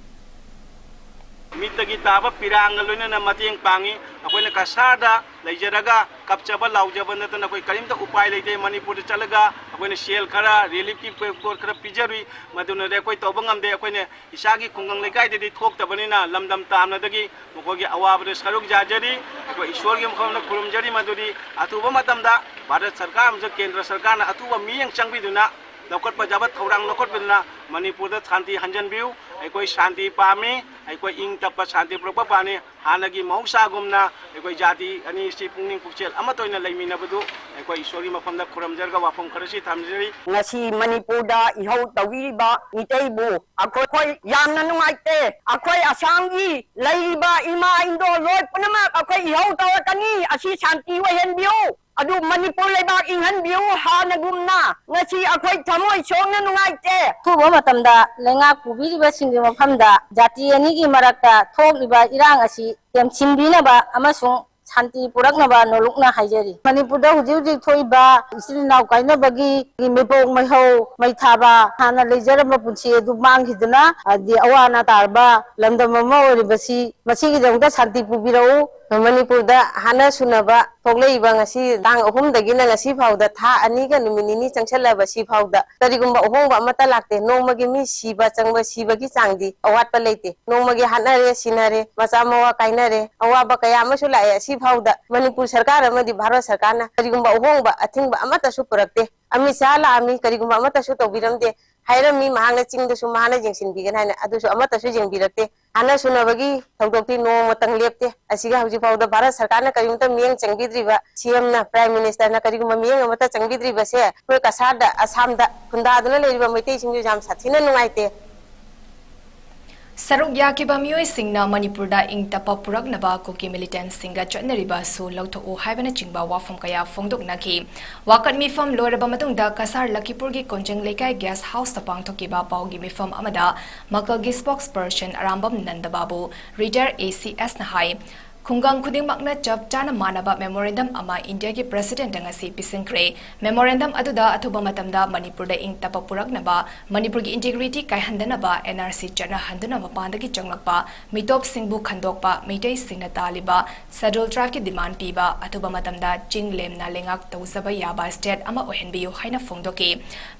ꯃꯤꯠꯇꯒꯤ ꯇꯥꯕ ꯄꯤꯔꯥꯡꯒ ꯂꯣꯏꯅꯅ ꯃꯇꯦꯡ ꯄꯥꯡꯉꯤ꯫ ꯑꯩꯈꯣꯏꯅ ꯀꯁꯥꯔꯗ ꯂꯩꯖꯔꯒ ꯀꯞꯆꯕ ꯂꯥꯎꯖꯕ ꯅꯠꯇꯅ ꯑꯩꯈꯣꯏ ꯀꯔꯤꯝꯇ ꯎꯄꯥꯏ ꯂꯩꯇꯦ꯫ ꯃꯅꯤꯄꯨꯔꯗ ꯆꯠꯂꯒ ꯑꯩꯈꯣꯏꯅ ꯁꯦꯜ ꯈꯔ, ꯔꯤꯂꯤꯐꯀꯤ ꯄꯣꯠ ꯈꯔ ꯄꯤꯖꯔꯨꯏ, ꯃꯗꯨꯅꯗꯤ ꯑꯩꯈꯣꯏ ꯇꯧꯕ ꯉꯝꯗꯦ꯫ ꯑꯩꯈꯣꯏꯅ ꯏꯁꯥꯒꯤ ꯈꯨꯡꯒꯪ ꯂꯩꯀꯥꯏꯗꯗꯤ ꯊꯣꯛꯇꯕꯅꯤꯅ ꯂꯝꯗꯝ ꯇꯥꯝꯅꯗꯒꯤ ꯃꯈꯣꯏꯒꯤ ꯑꯋꯥꯕꯗ ꯁꯔꯨꯛ ꯌꯥꯖꯔꯤ꯫ ꯑꯩꯈꯣꯏ ꯏꯁꯣꯔꯒꯤ ꯃꯐꯝꯗ ꯈꯨꯔꯨꯝꯖꯔꯤ, ꯃꯗꯨꯗꯤ ꯑꯊꯨꯕ ꯃꯇꯝꯗ ꯚꯥꯔꯠ ꯁꯔꯀꯥꯔ ꯑꯃꯁꯨꯡ ꯀꯦꯟꯗ꯭ꯔ ꯁꯔꯀꯥꯔꯅ ꯑꯊꯨꯕ ꯃꯤꯠꯌꯦꯡ ꯆꯪꯕꯤꯗꯨꯅ ꯂꯧꯈꯠꯄ ꯌꯥꯕ ꯊꯧꯔꯥꯡ ꯂꯧꯈꯠꯄꯤꯗꯨꯅ ꯃꯅꯤꯄꯨꯔꯗ ꯁꯥꯟꯇꯤ ꯍꯟꯖꯟꯕꯤꯌꯨ꯫ ꯑꯩꯈꯣꯏ ꯁꯥꯟꯇꯤ ꯄꯥꯝꯃꯤ, ꯑꯩꯈꯣꯏ ꯏꯪ ꯇꯞꯄ ꯁꯥꯟꯇꯤ ꯄꯨꯔꯛꯄ ꯄꯥꯝꯃꯤ꯫ ꯍꯥꯟꯅꯒꯤ ꯃꯍꯧꯁꯥꯒꯨꯝꯅ ꯑꯩꯈꯣꯏ ꯖꯥꯇꯤ ꯑꯅꯤ ꯑꯁꯤ ꯄꯨꯛꯅꯤꯡ ꯄꯨꯛꯆꯦꯜ ꯑꯃꯠꯇ ꯑꯣꯏꯅ ꯂꯩꯃꯤꯟꯅꯕꯗꯨ ꯑꯩꯈꯣꯏ ꯏꯁꯣꯔꯒꯤ ꯃꯐꯝꯗ ꯈꯨꯔꯨꯝꯖꯔꯒ ꯋꯥꯐꯝ ꯈꯔꯁꯤ ꯊꯝꯖꯔꯤ꯫ ꯉꯁꯤ ꯃꯅꯤꯄꯨꯔꯗ ꯏꯍꯧ ꯇꯧꯕꯤꯔꯤꯕ ꯃꯤꯇꯩꯕꯨ ꯑꯩꯈꯣꯏ ꯌꯥꯝꯅ ꯅꯨꯡꯉꯥꯏꯇꯦ꯫ ꯑꯩꯈꯣꯏ ꯑꯁꯥꯝꯒꯤ ꯂꯩꯔꯤꯕ ꯏꯃꯥ ꯏꯟꯗꯣ ꯂꯣꯏ ꯄꯨꯝꯅꯃꯛ ꯑꯩꯈꯣꯏ ꯏꯍꯧ ꯇꯧꯔꯛꯀꯅꯤ꯫ ꯑꯁꯤ ꯁꯥꯟꯇꯤ ꯑꯣꯏꯍꯟꯕꯤꯌꯨ꯫ ꯑꯗꯨ ꯃꯅꯤꯄꯨꯔ ꯂꯩꯕꯥꯛ ꯏꯪꯍꯟꯕꯤꯌꯨ ꯍꯥꯟꯅꯒꯨꯝꯅ꯫ ꯉꯁꯤ ꯑꯩꯈꯣꯏ ꯊꯃꯣꯏ ꯁꯣꯛꯅ ꯅꯨꯡꯉꯥꯏꯇꯦ꯫ ꯑꯊꯨꯕ ꯃꯇꯝꯗ ꯂꯩꯉꯥꯛ ꯄꯨꯕꯤꯔꯤꯕꯁꯤꯡꯒꯤ ꯃꯐꯝꯗ ꯖꯥꯇꯤ ꯑꯅꯤꯒꯤ ꯃꯔꯛꯇ ꯊꯣꯛꯂꯤꯕ ꯏꯔꯥꯡ ꯑꯁꯤ ꯇꯦꯝꯁꯤꯟꯕꯤꯅꯕ ꯑꯃꯁꯨꯡ ꯁꯥꯟꯇꯤ ꯄꯨꯔꯛꯅꯕ ꯅꯣꯂꯨꯛꯅ ꯍꯥꯏꯖꯔꯤ꯫ ꯃꯅꯤꯄꯨꯔꯗ ꯍꯧꯖꯤꯛ ꯍꯧꯖꯤꯛ ꯊꯣꯛꯏꯕ ꯏꯆꯤꯜ ꯏꯅꯥꯎ ꯀꯥꯏꯅꯕꯒꯤ ꯃꯤꯄꯣꯛ ꯃꯩꯍꯧ ꯃꯩ ꯊꯥꯕ, ꯍꯥꯟꯅ ꯂꯩꯖꯔꯝꯕ ꯄꯨꯟꯁꯤ ꯑꯗꯨ ꯃꯥꯡꯈꯤꯗꯨꯅ, ꯍꯥꯏꯗꯤ ꯑꯋꯥ ꯑꯅꯥ ꯇꯥꯔꯕ ꯂꯝꯗꯝ ꯑꯃ ꯑꯣꯏꯔꯤꯕꯁꯤ, ꯃꯁꯤꯒꯤꯗꯃꯛꯇ ꯁꯥꯟꯇꯤ ꯄꯨꯕꯤꯔꯛꯎ꯫ ꯃꯅꯤꯄꯨꯔꯗ ꯍꯥꯠꯅ ꯁꯨꯅꯕ ꯊꯣꯛꯂꯛꯏꯕ ꯉꯁꯤ ꯇꯥꯡ ꯑꯍꯨꯝꯗꯒꯤꯅ ꯉꯁꯤ ꯐꯥꯎꯗ, ꯊꯥ ꯑꯅꯤꯒ ꯅꯨꯃꯤꯠ ꯅꯤꯅꯤ ꯆꯪꯁꯤꯜꯂꯕ ꯁꯤ ꯐꯥꯎꯗ ꯀꯔꯤꯒꯨꯝꯕ ꯑꯍꯣꯡꯕ ꯑꯃꯠꯇ ꯂꯥꯛꯇꯦ꯫ ꯅꯣꯡꯃꯒꯤ ꯃꯤ ꯁꯤꯕ ꯆꯪꯕ, ꯁꯤꯕꯒꯤ ꯆꯥꯡꯗꯤ ꯑꯋꯥꯠꯄ ꯂꯩꯇꯦ꯫ ꯅꯣꯡꯃꯒꯤ ꯍꯥꯠꯅꯔꯦ, ꯁꯤꯅꯔꯦ, ꯃꯆꯥ ꯃꯋꯥ ꯀꯥꯏꯅꯔꯦ, ꯑꯋꯥꯕ ꯀꯌꯥ ꯑꯃꯁꯨ ꯂꯥꯛꯑꯦ꯫ ꯑꯁꯤ ꯐꯥꯎꯗ ꯃꯅꯤꯄꯨꯔ ꯁꯔꯀꯥꯔ ꯑꯃꯗꯤ ꯚꯥꯔꯠ ꯁꯔꯀꯥꯔꯅ ꯀꯔꯤꯒꯨꯝꯕ ꯑꯍꯣꯡꯕ, ꯑꯊꯤꯡꯕ ꯑꯃꯠꯇꯁꯨ ꯄꯨꯔꯛꯇꯦ꯫ ꯑꯃꯤꯠ ꯁꯥꯍ ꯂꯥꯛꯑꯝꯃꯤ, ꯀꯔꯤꯒꯨꯝꯕ ꯑꯃꯠꯇꯁꯨ ꯇꯧꯕꯤꯔꯝꯗꯦ꯫ ꯍꯥꯏꯔꯝꯃꯤ ꯃꯍꯥꯛꯅ ꯆꯤꯡꯗꯁꯨ ꯃꯍꯥꯛꯅ ꯌꯦꯡꯁꯤꯟꯕꯤꯒꯅꯤ ꯍꯥꯏꯅ, ꯑꯗꯨꯁꯨ ꯑꯃꯠꯇꯁꯨ ꯌꯦꯡꯕꯤꯔꯛꯇꯦ꯫ ꯍꯥꯠꯅ ꯁꯨꯅꯕꯒꯤ ꯊꯧꯗꯣꯛꯇꯤ ꯅꯣꯡꯃꯇꯪ ꯂꯦꯞꯇꯦ꯫ ꯑꯁꯤꯒ ꯍꯧꯖꯤꯛ ꯐꯥꯎꯗ ꯚꯥꯔꯠ ꯁꯔꯀꯥꯔꯅ ꯀꯔꯤꯒꯨꯝꯇ ꯃꯤꯠꯌꯦꯡ ꯆꯪꯕꯤꯗ꯭ꯔꯤꯕ, ꯁꯤ ꯑꯦꯝꯅ, ꯄ꯭ꯔꯥꯏꯝ ꯃꯤꯅꯤꯁꯇꯔꯅ ꯀꯔꯤꯒꯨꯝꯕ ꯃꯤꯠꯌꯦꯡ ꯑꯃꯠꯇ ꯆꯪꯕꯤꯗ꯭ꯔꯤꯕꯁꯦ ꯑꯩꯈꯣꯏ ꯀꯁꯥꯔꯗ, ꯑꯁꯥꯝꯗ ꯈꯨꯟꯗꯥꯗꯨꯅ ꯂꯩꯔꯤꯕ ꯃꯩꯇꯩꯁꯤꯡꯁꯨ ꯌꯥꯝ ꯁꯥꯊꯤꯅ ꯅꯨꯡꯉꯥꯏꯇꯦ꯫ ꯁꯔꯨꯛ ꯌꯥꯈꯤꯕ ꯃꯤꯑꯣꯏꯁꯤꯡꯅ ꯃꯅꯤꯄꯨꯔꯗ ꯏꯪ ꯇꯞꯄ ꯄꯨꯔꯛꯅꯕ ꯀꯨꯀꯤ ꯃꯤꯂꯤꯇꯦꯟꯠꯁꯤꯡꯒ ꯆꯠꯅꯔꯤꯕ ꯑꯁꯨ ꯂꯧꯊꯣꯛꯎ ꯍꯥꯏꯕꯅꯆꯤꯡꯕ ꯋꯥꯐꯝ ꯀꯌꯥ ꯐꯣꯡꯗꯣꯛꯅꯈꯤ꯫ ꯋꯥꯀꯠ ꯃꯤꯐꯝ ꯂꯣꯏꯔꯕ ꯃꯇꯨꯡꯗ ꯀꯁꯥꯔ ꯂꯈꯤꯄꯨꯔꯒꯤ ꯀꯣꯟꯖꯦꯡ ꯂꯩꯀꯥꯏ ꯒꯦꯁ ꯍꯥꯎꯁꯇ ꯄꯥꯡꯊꯣꯛꯈꯤꯕ ꯄꯥꯎꯒꯤ ꯃꯤꯐꯝ ꯑꯃꯗ ꯃꯀꯜꯒꯤ ꯁ꯭ꯄꯣꯛꯁ ꯄꯔꯁꯟ ꯑꯔꯥꯝꯕꯝ ꯅꯟꯗꯕꯥꯕꯨ, ꯔꯤꯇꯥꯌꯔ ꯑꯦ ꯁꯤ ꯑꯦꯁꯅ ꯍꯥꯏ, ꯈꯨꯡꯒꯪ ꯈꯨꯗꯤꯡꯃꯛꯅ ꯆꯞ ꯆꯥꯅ ꯃꯥꯟꯅꯕ ꯃꯦꯃꯣꯔꯦꯟꯗꯝ ꯑꯃ ꯏꯟꯗꯤꯌꯥꯒꯤ ꯄ꯭ꯔꯁꯤꯗꯦꯟꯠꯇ ꯉꯁꯤ ꯄꯤꯁꯤꯟꯈ꯭ꯔꯦ꯫ ꯃꯦꯃꯣꯔꯦꯟꯗꯝ ꯑꯗꯨꯗ ꯑꯊꯨꯕ ꯃꯇꯝꯗ ꯃꯅꯤꯄꯨꯔꯗ ꯏꯪ ꯇꯞꯄ ꯄꯨꯔꯛꯅꯕ, ꯃꯅꯤꯄꯨꯔꯒꯤ ꯏꯟꯇꯤꯒ꯭ꯔꯤꯇꯤ ꯀꯥꯏꯍꯟꯗꯅꯕ, ꯑꯦꯟ ꯑꯥꯔ ꯁꯤ ꯆꯠꯅꯍꯟꯗꯨꯅ ꯃꯄꯥꯟꯗꯒꯤ ꯆꯪꯂꯛꯄ ꯃꯤꯇꯣꯞꯁꯤꯡꯕꯨ ꯈꯟꯗꯣꯛꯄ, ꯃꯩꯇꯩꯁꯤꯡꯅ ꯇꯥꯜꯂꯤꯕ ꯁꯦꯗ꯭ꯌꯨꯜ ꯇ꯭ꯔꯥꯏꯕꯀꯤ ꯗꯤꯃꯥꯟ ꯄꯤꯕ, ꯑꯊꯨꯕ ꯃꯇꯝꯗ ꯆꯤꯡ ꯂꯦꯝꯅ ꯂꯩꯉꯥꯛ ꯇꯧꯖꯕ ꯌꯥꯕ ꯁ꯭ꯇꯦꯠ ꯑꯃ ꯑꯣꯏꯍꯟꯕꯤꯌꯨ ꯍꯥꯏꯅ ꯐꯣꯡꯗꯣꯛꯈꯤ꯫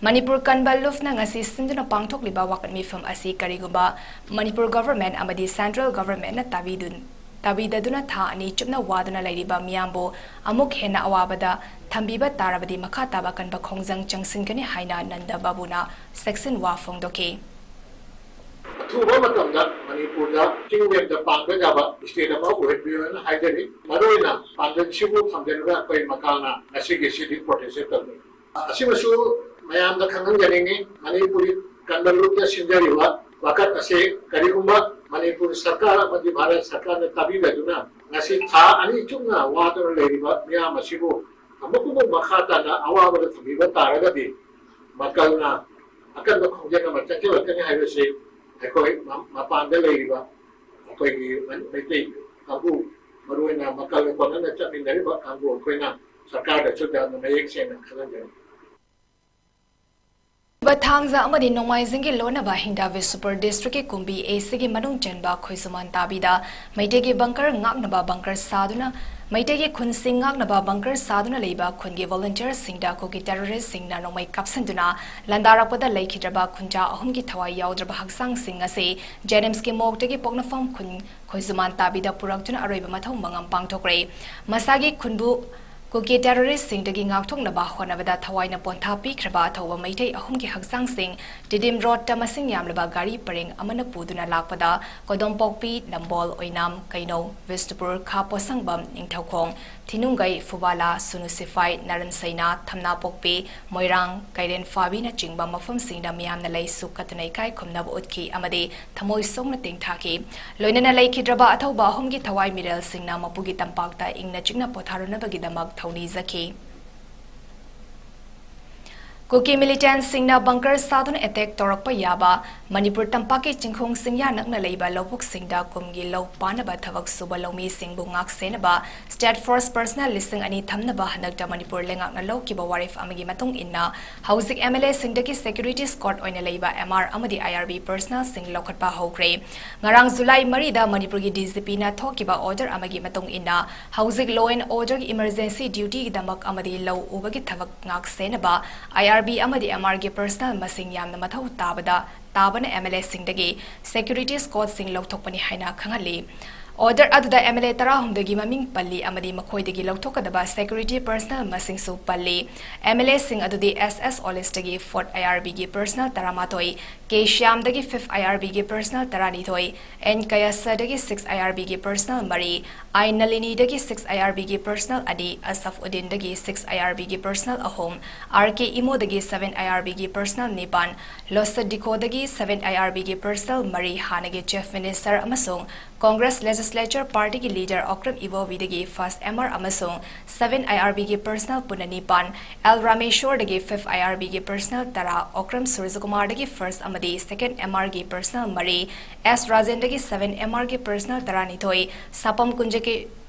ꯃꯅꯤꯄꯨꯔ ꯀꯟꯕ ꯂꯨꯞꯅ ꯉꯁꯤ ꯁꯤꯟꯗꯨꯅ ꯄꯥꯡꯊꯣꯛꯂꯤꯕ ꯋꯥꯀꯠ ꯃꯤꯐꯝ ꯑꯁꯤ ꯀꯔꯤꯒꯨꯝꯕ ꯃꯅꯤꯄꯨꯔ ꯒꯚꯔꯟꯃꯦꯟꯠ ꯑꯃꯗꯤ ꯁꯦꯟꯇ꯭ꯔꯦꯜ ꯒꯚꯔꯟꯃꯦꯟꯠꯅ ꯇꯥꯕꯤꯗꯨ-, ꯇꯥꯕꯤꯗꯗꯨꯅ ꯊꯥ ꯑꯅꯤ ꯆꯨꯞꯅ ꯋꯥꯗꯨꯅ ꯂꯩꯔꯤꯕ ꯃꯤꯌꯥꯝꯕꯨ ꯑꯃꯨꯛ ꯍꯦꯟꯅ ꯑꯋꯥꯕꯗ ꯊꯝꯕꯤꯕ ꯇꯥꯔꯕꯗꯤ ꯃꯈꯥ ꯇꯥꯕ ꯑꯀꯟꯕ ꯈꯣꯡꯖꯪ ꯆꯪꯁꯤꯟꯒꯅꯤ ꯍꯥꯏꯅ ꯅꯟꯗ ꯕꯥꯕꯨꯅ ꯁꯦꯛꯁꯟ ꯋꯥ ꯐꯣꯡꯗꯣꯛꯈꯤ꯫ ꯑꯊꯨꯕ ꯃꯇꯝꯗ ꯃꯅꯤꯄꯨꯔꯗ ꯆꯤꯡ ꯂꯦꯝꯗ ꯄꯥꯟꯕ ꯌꯥꯕ ꯁ꯭ꯇꯦꯠ ꯑꯃ ꯑꯣꯏꯍꯟꯕꯤꯌꯨ ꯍꯥꯏꯅ ꯍꯥꯏꯖꯔꯤ꯫ ꯃꯔꯨꯑꯣꯏꯅ ꯄꯥꯟꯗꯝꯁꯤꯕꯨ ꯊꯝꯖꯔꯒ ꯑꯩꯈꯣꯏ ꯃꯀꯥꯜꯅ ꯉꯁꯤꯒꯤ ꯁꯤꯗꯤ ꯄ꯭ꯔꯣꯇꯦꯁ ꯇꯧꯖꯔꯤ꯫ ꯑꯁꯤꯃꯁꯨ ꯃꯌꯥꯝꯗ ꯈꯪꯍꯟꯖꯅꯤꯡꯉꯤ, ꯃꯅꯤꯄꯨꯔꯤ ꯀꯟꯕ ꯂꯨꯞꯅ ꯁꯤꯟꯖꯔꯤꯕ ꯋꯥꯀꯠ ꯑꯁꯤ ꯀꯔꯤꯒꯨꯝꯕ ꯃꯅꯤꯄꯨꯔ ꯁꯔꯀꯥꯔ ꯑꯃꯗꯤ ꯚꯥꯔꯠ ꯁꯔꯀꯥꯔꯅ ꯇꯥꯕꯤꯔꯗꯨꯅ ꯉꯁꯤ ꯊꯥ ꯑꯅꯤ ꯆꯨꯞꯅ ꯋꯥꯗꯨꯅ ꯂꯩꯔꯤꯕ ꯃꯤꯌꯥꯝ ꯑꯁꯤꯕꯨ ꯑꯃꯨꯛ ꯑꯃꯨꯛ ꯃꯈꯥ ꯇꯥꯅ ꯑꯋꯥꯕꯗ ꯊꯝꯕꯤꯕ ꯇꯥꯔꯒꯗꯤ ꯃꯀꯜꯅ ꯑꯀꯟꯕ ꯈꯣꯡꯖꯪ ꯑꯃ ꯆꯠꯊꯔꯛꯀꯅꯤ ꯍꯥꯏꯕꯁꯤ ꯑꯩꯈꯣꯏ ꯃ-, ꯃꯄꯥꯟꯗ ꯂꯩꯔꯤꯕ ꯑꯩꯈꯣꯏꯒꯤ ꯃ-, ꯃꯩꯇꯩ ꯀꯥꯡꯕꯨ, ꯃꯔꯨꯑꯣꯏꯅ ꯃꯀꯜꯒ ꯀꯣꯟꯅꯅ ꯆꯠꯃꯤꯟꯅꯔꯤꯕ ꯀꯥꯡꯕꯨ ꯑꯩꯈꯣꯏꯅ ꯁꯔꯀꯥꯔꯗꯁꯨ ꯌꯥꯝꯅ ꯃꯌꯦꯛ ꯁꯦꯡꯅ ꯈꯪꯍꯟꯖꯔꯤ꯫ ꯊꯥꯡꯖ ꯑꯃꯗꯤ ꯅꯣꯡꯃꯥꯏꯖꯤꯡꯒꯤ ꯂꯣꯟꯅꯕ ꯍꯤꯡꯗꯥ ꯕꯤꯁꯅꯨꯄꯨꯔ ꯗꯤꯁꯇ꯭ꯔꯤꯛꯀꯤ ꯀꯨꯝꯕꯤ ꯑꯦꯁꯤꯒꯤ ꯃꯅꯨꯡ ꯆꯟꯕ ꯈꯣꯏꯖꯨꯃꯥꯟ ꯇꯥꯕꯤꯗ ꯃꯩꯇꯩꯒꯤ ꯕꯪꯀꯔ ꯉꯥꯛꯅꯕ ꯕꯪꯀꯔ ꯁꯥꯗꯨꯅ, ꯃꯩꯇꯩꯒꯤ ꯈꯨꯟꯁꯤꯡ ꯉꯥꯛꯅꯕ ꯕꯪꯀꯔ ꯁꯥꯗꯨꯅ ꯂꯩꯕ ꯈꯨꯟꯒꯤ ꯚꯣꯂꯨꯟꯇꯤꯌꯔꯁꯤꯡꯗ ꯀꯨꯀꯤ ꯇꯦꯔꯣꯔꯤꯁꯁꯤꯡꯅ ꯅꯣꯡꯃꯩ ꯀꯥꯞꯁꯤꯟꯗꯨꯅ ꯂꯥꯟꯗꯥꯔꯛꯄꯗ ꯂꯩꯈꯤꯗ꯭ꯔꯕ ꯈꯨꯟꯖꯥ ꯑꯍꯨꯝꯒꯤ ꯊꯋꯥꯏ ꯌꯥꯎꯗ꯭ꯔꯕ ꯍꯛꯆꯥꯡꯁꯤꯡ ꯑꯁꯤ ꯖꯦꯅꯤꯝꯁꯀꯤ ꯃꯣꯔꯒꯇꯒꯤ ꯄꯣꯛꯅꯐꯝ ꯈꯨꯟ ꯈꯣꯏꯖꯨꯃꯥꯟ ꯇꯥꯕꯤꯗ ꯄꯨꯔꯛꯇꯨꯅ ꯑꯔꯣꯏꯕ ꯃꯊꯧ ꯃꯉꯝ ꯄꯥꯡꯊꯣꯛꯈ꯭ꯔꯦ꯫ ꯃꯁꯥꯒꯤ ꯈꯨꯟꯕꯨ ꯀꯨꯀꯤ ꯇꯦꯔꯣꯔꯤꯁꯁꯤꯡꯗꯒꯤ ꯉꯥꯛꯊꯣꯛꯅꯕ ꯍꯣꯠꯅꯕꯗ ꯊꯋꯥꯏꯅ ꯄꯣꯟꯊꯥ ꯄꯤꯈ꯭ꯔꯕ ꯑꯊꯧꯕ ꯃꯩꯇꯩ ꯑꯍꯨꯝꯒꯤ ꯍꯛꯆꯥꯡꯁꯤꯡ ꯇꯤꯗꯤꯝ ꯔꯣꯗꯇ ꯃꯁꯤꯡ ꯌꯥꯝꯂꯕ ꯒꯥꯔꯤ ꯄꯔꯦꯡ ꯑꯃꯅ ꯄꯨꯗꯨꯅ ꯂꯥꯛꯄꯗ ꯀꯣꯗꯣꯝꯄꯣꯛꯄꯤ, ꯅꯝꯕꯣꯜ, ꯑꯣꯏꯅꯥꯝ, ꯀꯩꯅꯧ, ꯕꯤꯁꯅꯨꯄꯨꯔ, ꯈꯥ ꯄꯣꯠꯁꯪꯕꯝ, ꯅꯤꯡꯊꯧꯈꯣꯡ, ꯊꯤꯅꯨꯡꯒꯩ, ꯐꯨꯕꯥꯂꯥ, ꯁꯨꯅꯨ ꯁꯤꯐꯥꯏ, ꯅꯥꯔꯟ ꯁꯩꯅꯥ, ꯊꯝꯅꯥꯄꯣꯛꯄꯤ, ꯃꯣꯏꯔꯥꯡ, ꯀꯩꯔꯦꯟꯐꯥꯕꯤꯅꯆꯤꯡꯕ ꯃꯐꯝꯁꯤꯡꯗ ꯃꯤꯌꯥꯝꯅ ꯂꯩꯁꯨ ꯀꯠꯇꯨꯅ ꯏꯀꯥꯏ ꯈꯨꯝꯅꯕ ꯎꯠꯈꯤ ꯑꯃꯗꯤ ꯊꯃꯣꯏ ꯁꯣꯛꯅ ꯇꯦꯡꯊꯥꯈꯤ꯫ ꯂꯣꯏꯅꯅ ꯂꯩꯈꯤꯗ꯭ꯔꯕ ꯑꯊꯧꯕ ꯑꯍꯨꯝꯒꯤ ꯊꯋꯥꯏ ꯃꯤꯔꯦꯜꯁꯤꯡꯅ ꯃꯄꯨꯒꯤ ꯇꯝꯄꯥꯛꯇ ꯏꯪꯅ ꯆꯤꯛꯅ ꯄꯣꯊꯥꯔꯨꯅꯕꯒꯤꯗꯃꯛ ꯊꯧꯅꯤꯖꯈꯤ꯫ ꯀꯨꯀꯤ ꯃꯤꯂꯤꯇꯦꯟꯠꯁꯤꯡꯅ ꯕꯪꯀꯔ ꯁꯥꯗꯨꯅ ꯑꯦꯇꯦꯛ ꯇꯧꯔꯛꯄ ꯌꯥꯕ ꯃꯅꯤꯄꯨꯔ ꯇꯝꯄꯥꯛꯀꯤ ꯆꯤꯡꯈꯣꯡ ꯆꯤꯡꯌꯥ ꯅꯛꯅ ꯂꯩꯕ ꯂꯧꯕꯨꯛꯁꯤꯡꯗ ꯀꯨꯝꯒꯤ ꯂꯧ ꯄꯥꯟꯅꯕ ꯊꯕꯛ ꯁꯨꯕ ꯂꯧꯃꯤꯁꯤꯡꯕꯨ ꯉꯥꯛꯁꯦꯟꯅꯕ ꯁ꯭ꯇꯦꯠ ꯐꯣꯔꯁ ꯄꯔꯁꯅꯦꯜ ꯂꯤꯁꯤꯡ ꯑꯅꯤ ꯊꯝꯅꯕ ꯍꯟꯗꯛꯇ ꯃꯅꯤꯄꯨꯔ ꯂꯩꯉꯥꯛꯅ ꯂꯧꯈꯤꯕ ꯋꯥꯔꯦꯞ ꯑꯃꯒꯤ ꯃꯇꯨꯡ ꯏꯟꯅ ꯍꯧꯖꯤꯛ ꯑꯦꯝ ꯑꯦꯜ ꯑꯦꯁꯤꯡꯗꯒꯤ ꯁꯦꯀ꯭ꯌꯨꯔꯤꯇꯤ ꯁ꯭ꯀꯣꯠ ꯑꯣꯏꯅ ꯂꯩꯕ ꯑꯦꯝ ꯑꯥꯔ ꯑꯃꯗꯤ ꯑꯥꯏ ꯑꯥꯔ ꯕꯤ ꯄꯔꯁꯅꯦꯜꯁꯤꯡ ꯂꯧꯈꯠꯄ ꯍꯧꯈ꯭ꯔꯦ꯫ ꯉꯔꯥꯡ ꯖꯨꯂꯥꯏ ꯃꯔꯤꯗ ꯃꯅꯤꯄꯨꯔꯒꯤ ꯗꯤ ꯖꯤ ꯄꯤꯅ ꯊꯣꯛꯈꯤꯕ ꯑꯣꯔꯗꯔ ꯑꯃꯒꯤ ꯃꯇꯨꯡ ꯏꯟꯅ ꯍꯧꯖꯤꯛ ꯂꯣ ꯑꯦꯟ ꯑꯣꯔꯗꯔꯒꯤ ꯏꯃꯔꯖꯦꯟꯁꯤ ꯗ꯭ꯌꯨꯇꯤꯒꯤꯗꯃꯛ ꯑꯃꯗꯤ ꯂꯧ ꯎꯕꯒꯤ ꯊꯕꯛ ꯉꯥꯛ ꯁꯦꯟꯅꯕ ꯑꯥꯏ ꯑꯥꯔ ꯕꯤ ꯑꯃꯗꯤ ꯑꯦꯝ ꯑꯥꯔꯒꯤ ꯄꯔꯁꯅꯦꯜ ꯃꯁꯤꯡ ꯌꯥꯝꯅ ꯃꯊꯧ ꯇꯥꯕꯗ ꯇꯥꯕꯅ ꯑꯦꯝ ꯑꯦꯜ ꯑꯦꯁꯤꯡꯗꯒꯤ ꯁꯦꯀ꯭ꯌꯨꯔꯤꯇꯤ ꯁ꯭ꯀꯣꯠꯁꯤꯡ ꯂꯧꯊꯣꯛꯄꯅꯤ ꯍꯥꯏꯅ ꯈꯪꯍꯜꯂꯤ꯫ ꯑꯣꯔꯗꯔ ꯑꯗꯨꯗ ꯑꯦꯝ ꯑꯦꯜ ꯑꯦ ꯇꯔꯥꯍꯨꯝꯗꯣꯏꯒꯤ ꯃꯃꯤꯡ ꯄꯜꯂꯤ ꯑꯃꯗꯤ ꯃꯈꯣꯏꯗꯒꯤ ꯂꯧꯊꯣꯛꯀꯗꯕ ꯁꯦꯀ꯭ꯌꯨꯔꯤꯇꯤ ꯄꯔꯁꯅꯦꯜ ꯃꯁꯤꯡꯁꯨ ꯄꯜꯂꯤ꯫ ꯑꯦꯝ ꯑꯦꯜ ꯑꯦꯁꯤꯡ ꯑꯗꯨꯗꯤ ꯑꯦꯁ ꯑꯦꯁ ꯑꯣꯂꯤꯁꯇꯒꯤ ꯐꯣꯔꯠ ꯑꯥꯏ ꯑꯥꯔ ꯕꯤꯒꯤ ꯄꯔꯁꯅꯦꯜ ꯇꯔꯥꯃꯥꯊꯣꯏ, ꯀꯦ ꯁ꯭ꯌꯥꯝꯗꯒꯤ ꯐꯤꯐ ꯑꯥꯏ ꯑꯥꯔ ꯕꯤꯒꯤ ꯄꯔꯁꯅꯦꯜ ꯇꯔꯥꯅꯤꯊꯣꯏ, ꯑꯦꯟ ꯀꯌꯥꯁꯗꯒꯤ ꯁꯤꯛꯁ ꯑꯥꯏ ꯑꯥꯔ ꯕꯤꯒꯤ ꯄꯔꯁꯅꯦꯜ ꯃꯔꯤ, ꯑꯥꯏ ꯅꯂꯤꯅꯤꯗꯒꯤ ꯁꯤꯛꯁ ꯑꯥꯏ ꯑꯥꯔ ꯕꯤꯒꯤ ꯄꯔꯁꯅꯦꯜ ꯑꯅꯤ, ꯑꯁꯐ ꯎꯗꯤꯟꯗꯒꯤ ꯁꯤꯛꯁ ꯑꯥꯏ ꯑꯥꯔ ꯕꯤꯒꯤ ꯄꯔꯁꯅꯦꯜ ꯑꯍꯨꯝ, ꯑꯥꯔ ꯀꯦ ꯏꯃꯣꯗꯒꯤ ꯁꯚꯦꯟ ꯑꯥꯏ ꯑꯥꯔ ꯕꯤꯒꯤ ꯄꯔꯁꯅꯦꯜ ꯅꯤꯄꯥꯟ, ꯂꯣꯁꯗꯤꯀꯣꯗꯒꯤ ꯁꯚꯦꯟ ꯑꯥꯏ ꯑꯥꯔ ꯕꯤꯒꯤ ꯄꯔꯁꯅꯦꯜ ꯃꯔꯤ, ꯍꯥꯟꯅꯒꯤ ꯆꯤꯐ ꯃꯤꯅꯤꯁꯇꯔ ꯑꯃꯁꯨꯡ ꯀꯣꯡꯒ꯭ꯔꯦꯁ ꯂꯦꯖꯤꯁꯂꯦꯆꯔ ꯄꯥꯔꯇꯤꯒꯤ leader Okram ꯏꯕꯣꯕꯤꯗꯒꯤ first M R ꯑꯃꯁꯨꯡ ꯁꯚꯦꯟ ꯑꯥꯏ ꯑꯥꯔ ꯕꯤꯒꯤ ꯄꯔꯁꯅꯦꯜ ꯄꯨꯟꯅ ꯅꯤꯄꯥꯟ, ꯑꯦꯜ ꯔꯥꯃꯦꯁꯣꯔꯗꯒꯤ ꯐꯤꯐ ꯑꯥꯏ ꯑꯥꯔ ꯕꯤꯒꯤ ꯄꯔꯁꯅꯦꯜ ꯇꯔꯥ, ꯑꯣꯀ꯭ꯔꯝ ꯁꯨꯔꯖꯀꯨꯃꯥꯔꯗꯒꯤ ꯐꯥꯔꯁꯠ ꯑꯃꯗꯤ ꯁꯦꯀꯦꯟ ꯑꯦꯝ ꯑꯥꯔꯒꯤ ꯄꯔꯁꯅꯦꯜ ꯃꯔꯤ, ꯑꯦꯁ ꯔꯥꯖꯦꯟꯗꯒꯤ ꯁꯚꯦꯟ ꯑꯦꯝ ꯑꯥꯔꯒꯤ ꯄꯔꯁꯅꯦꯜ ꯇꯔꯥꯅꯤꯊꯣꯏ, ꯁꯥꯄꯝ ꯀꯨꯟꯖꯀꯤ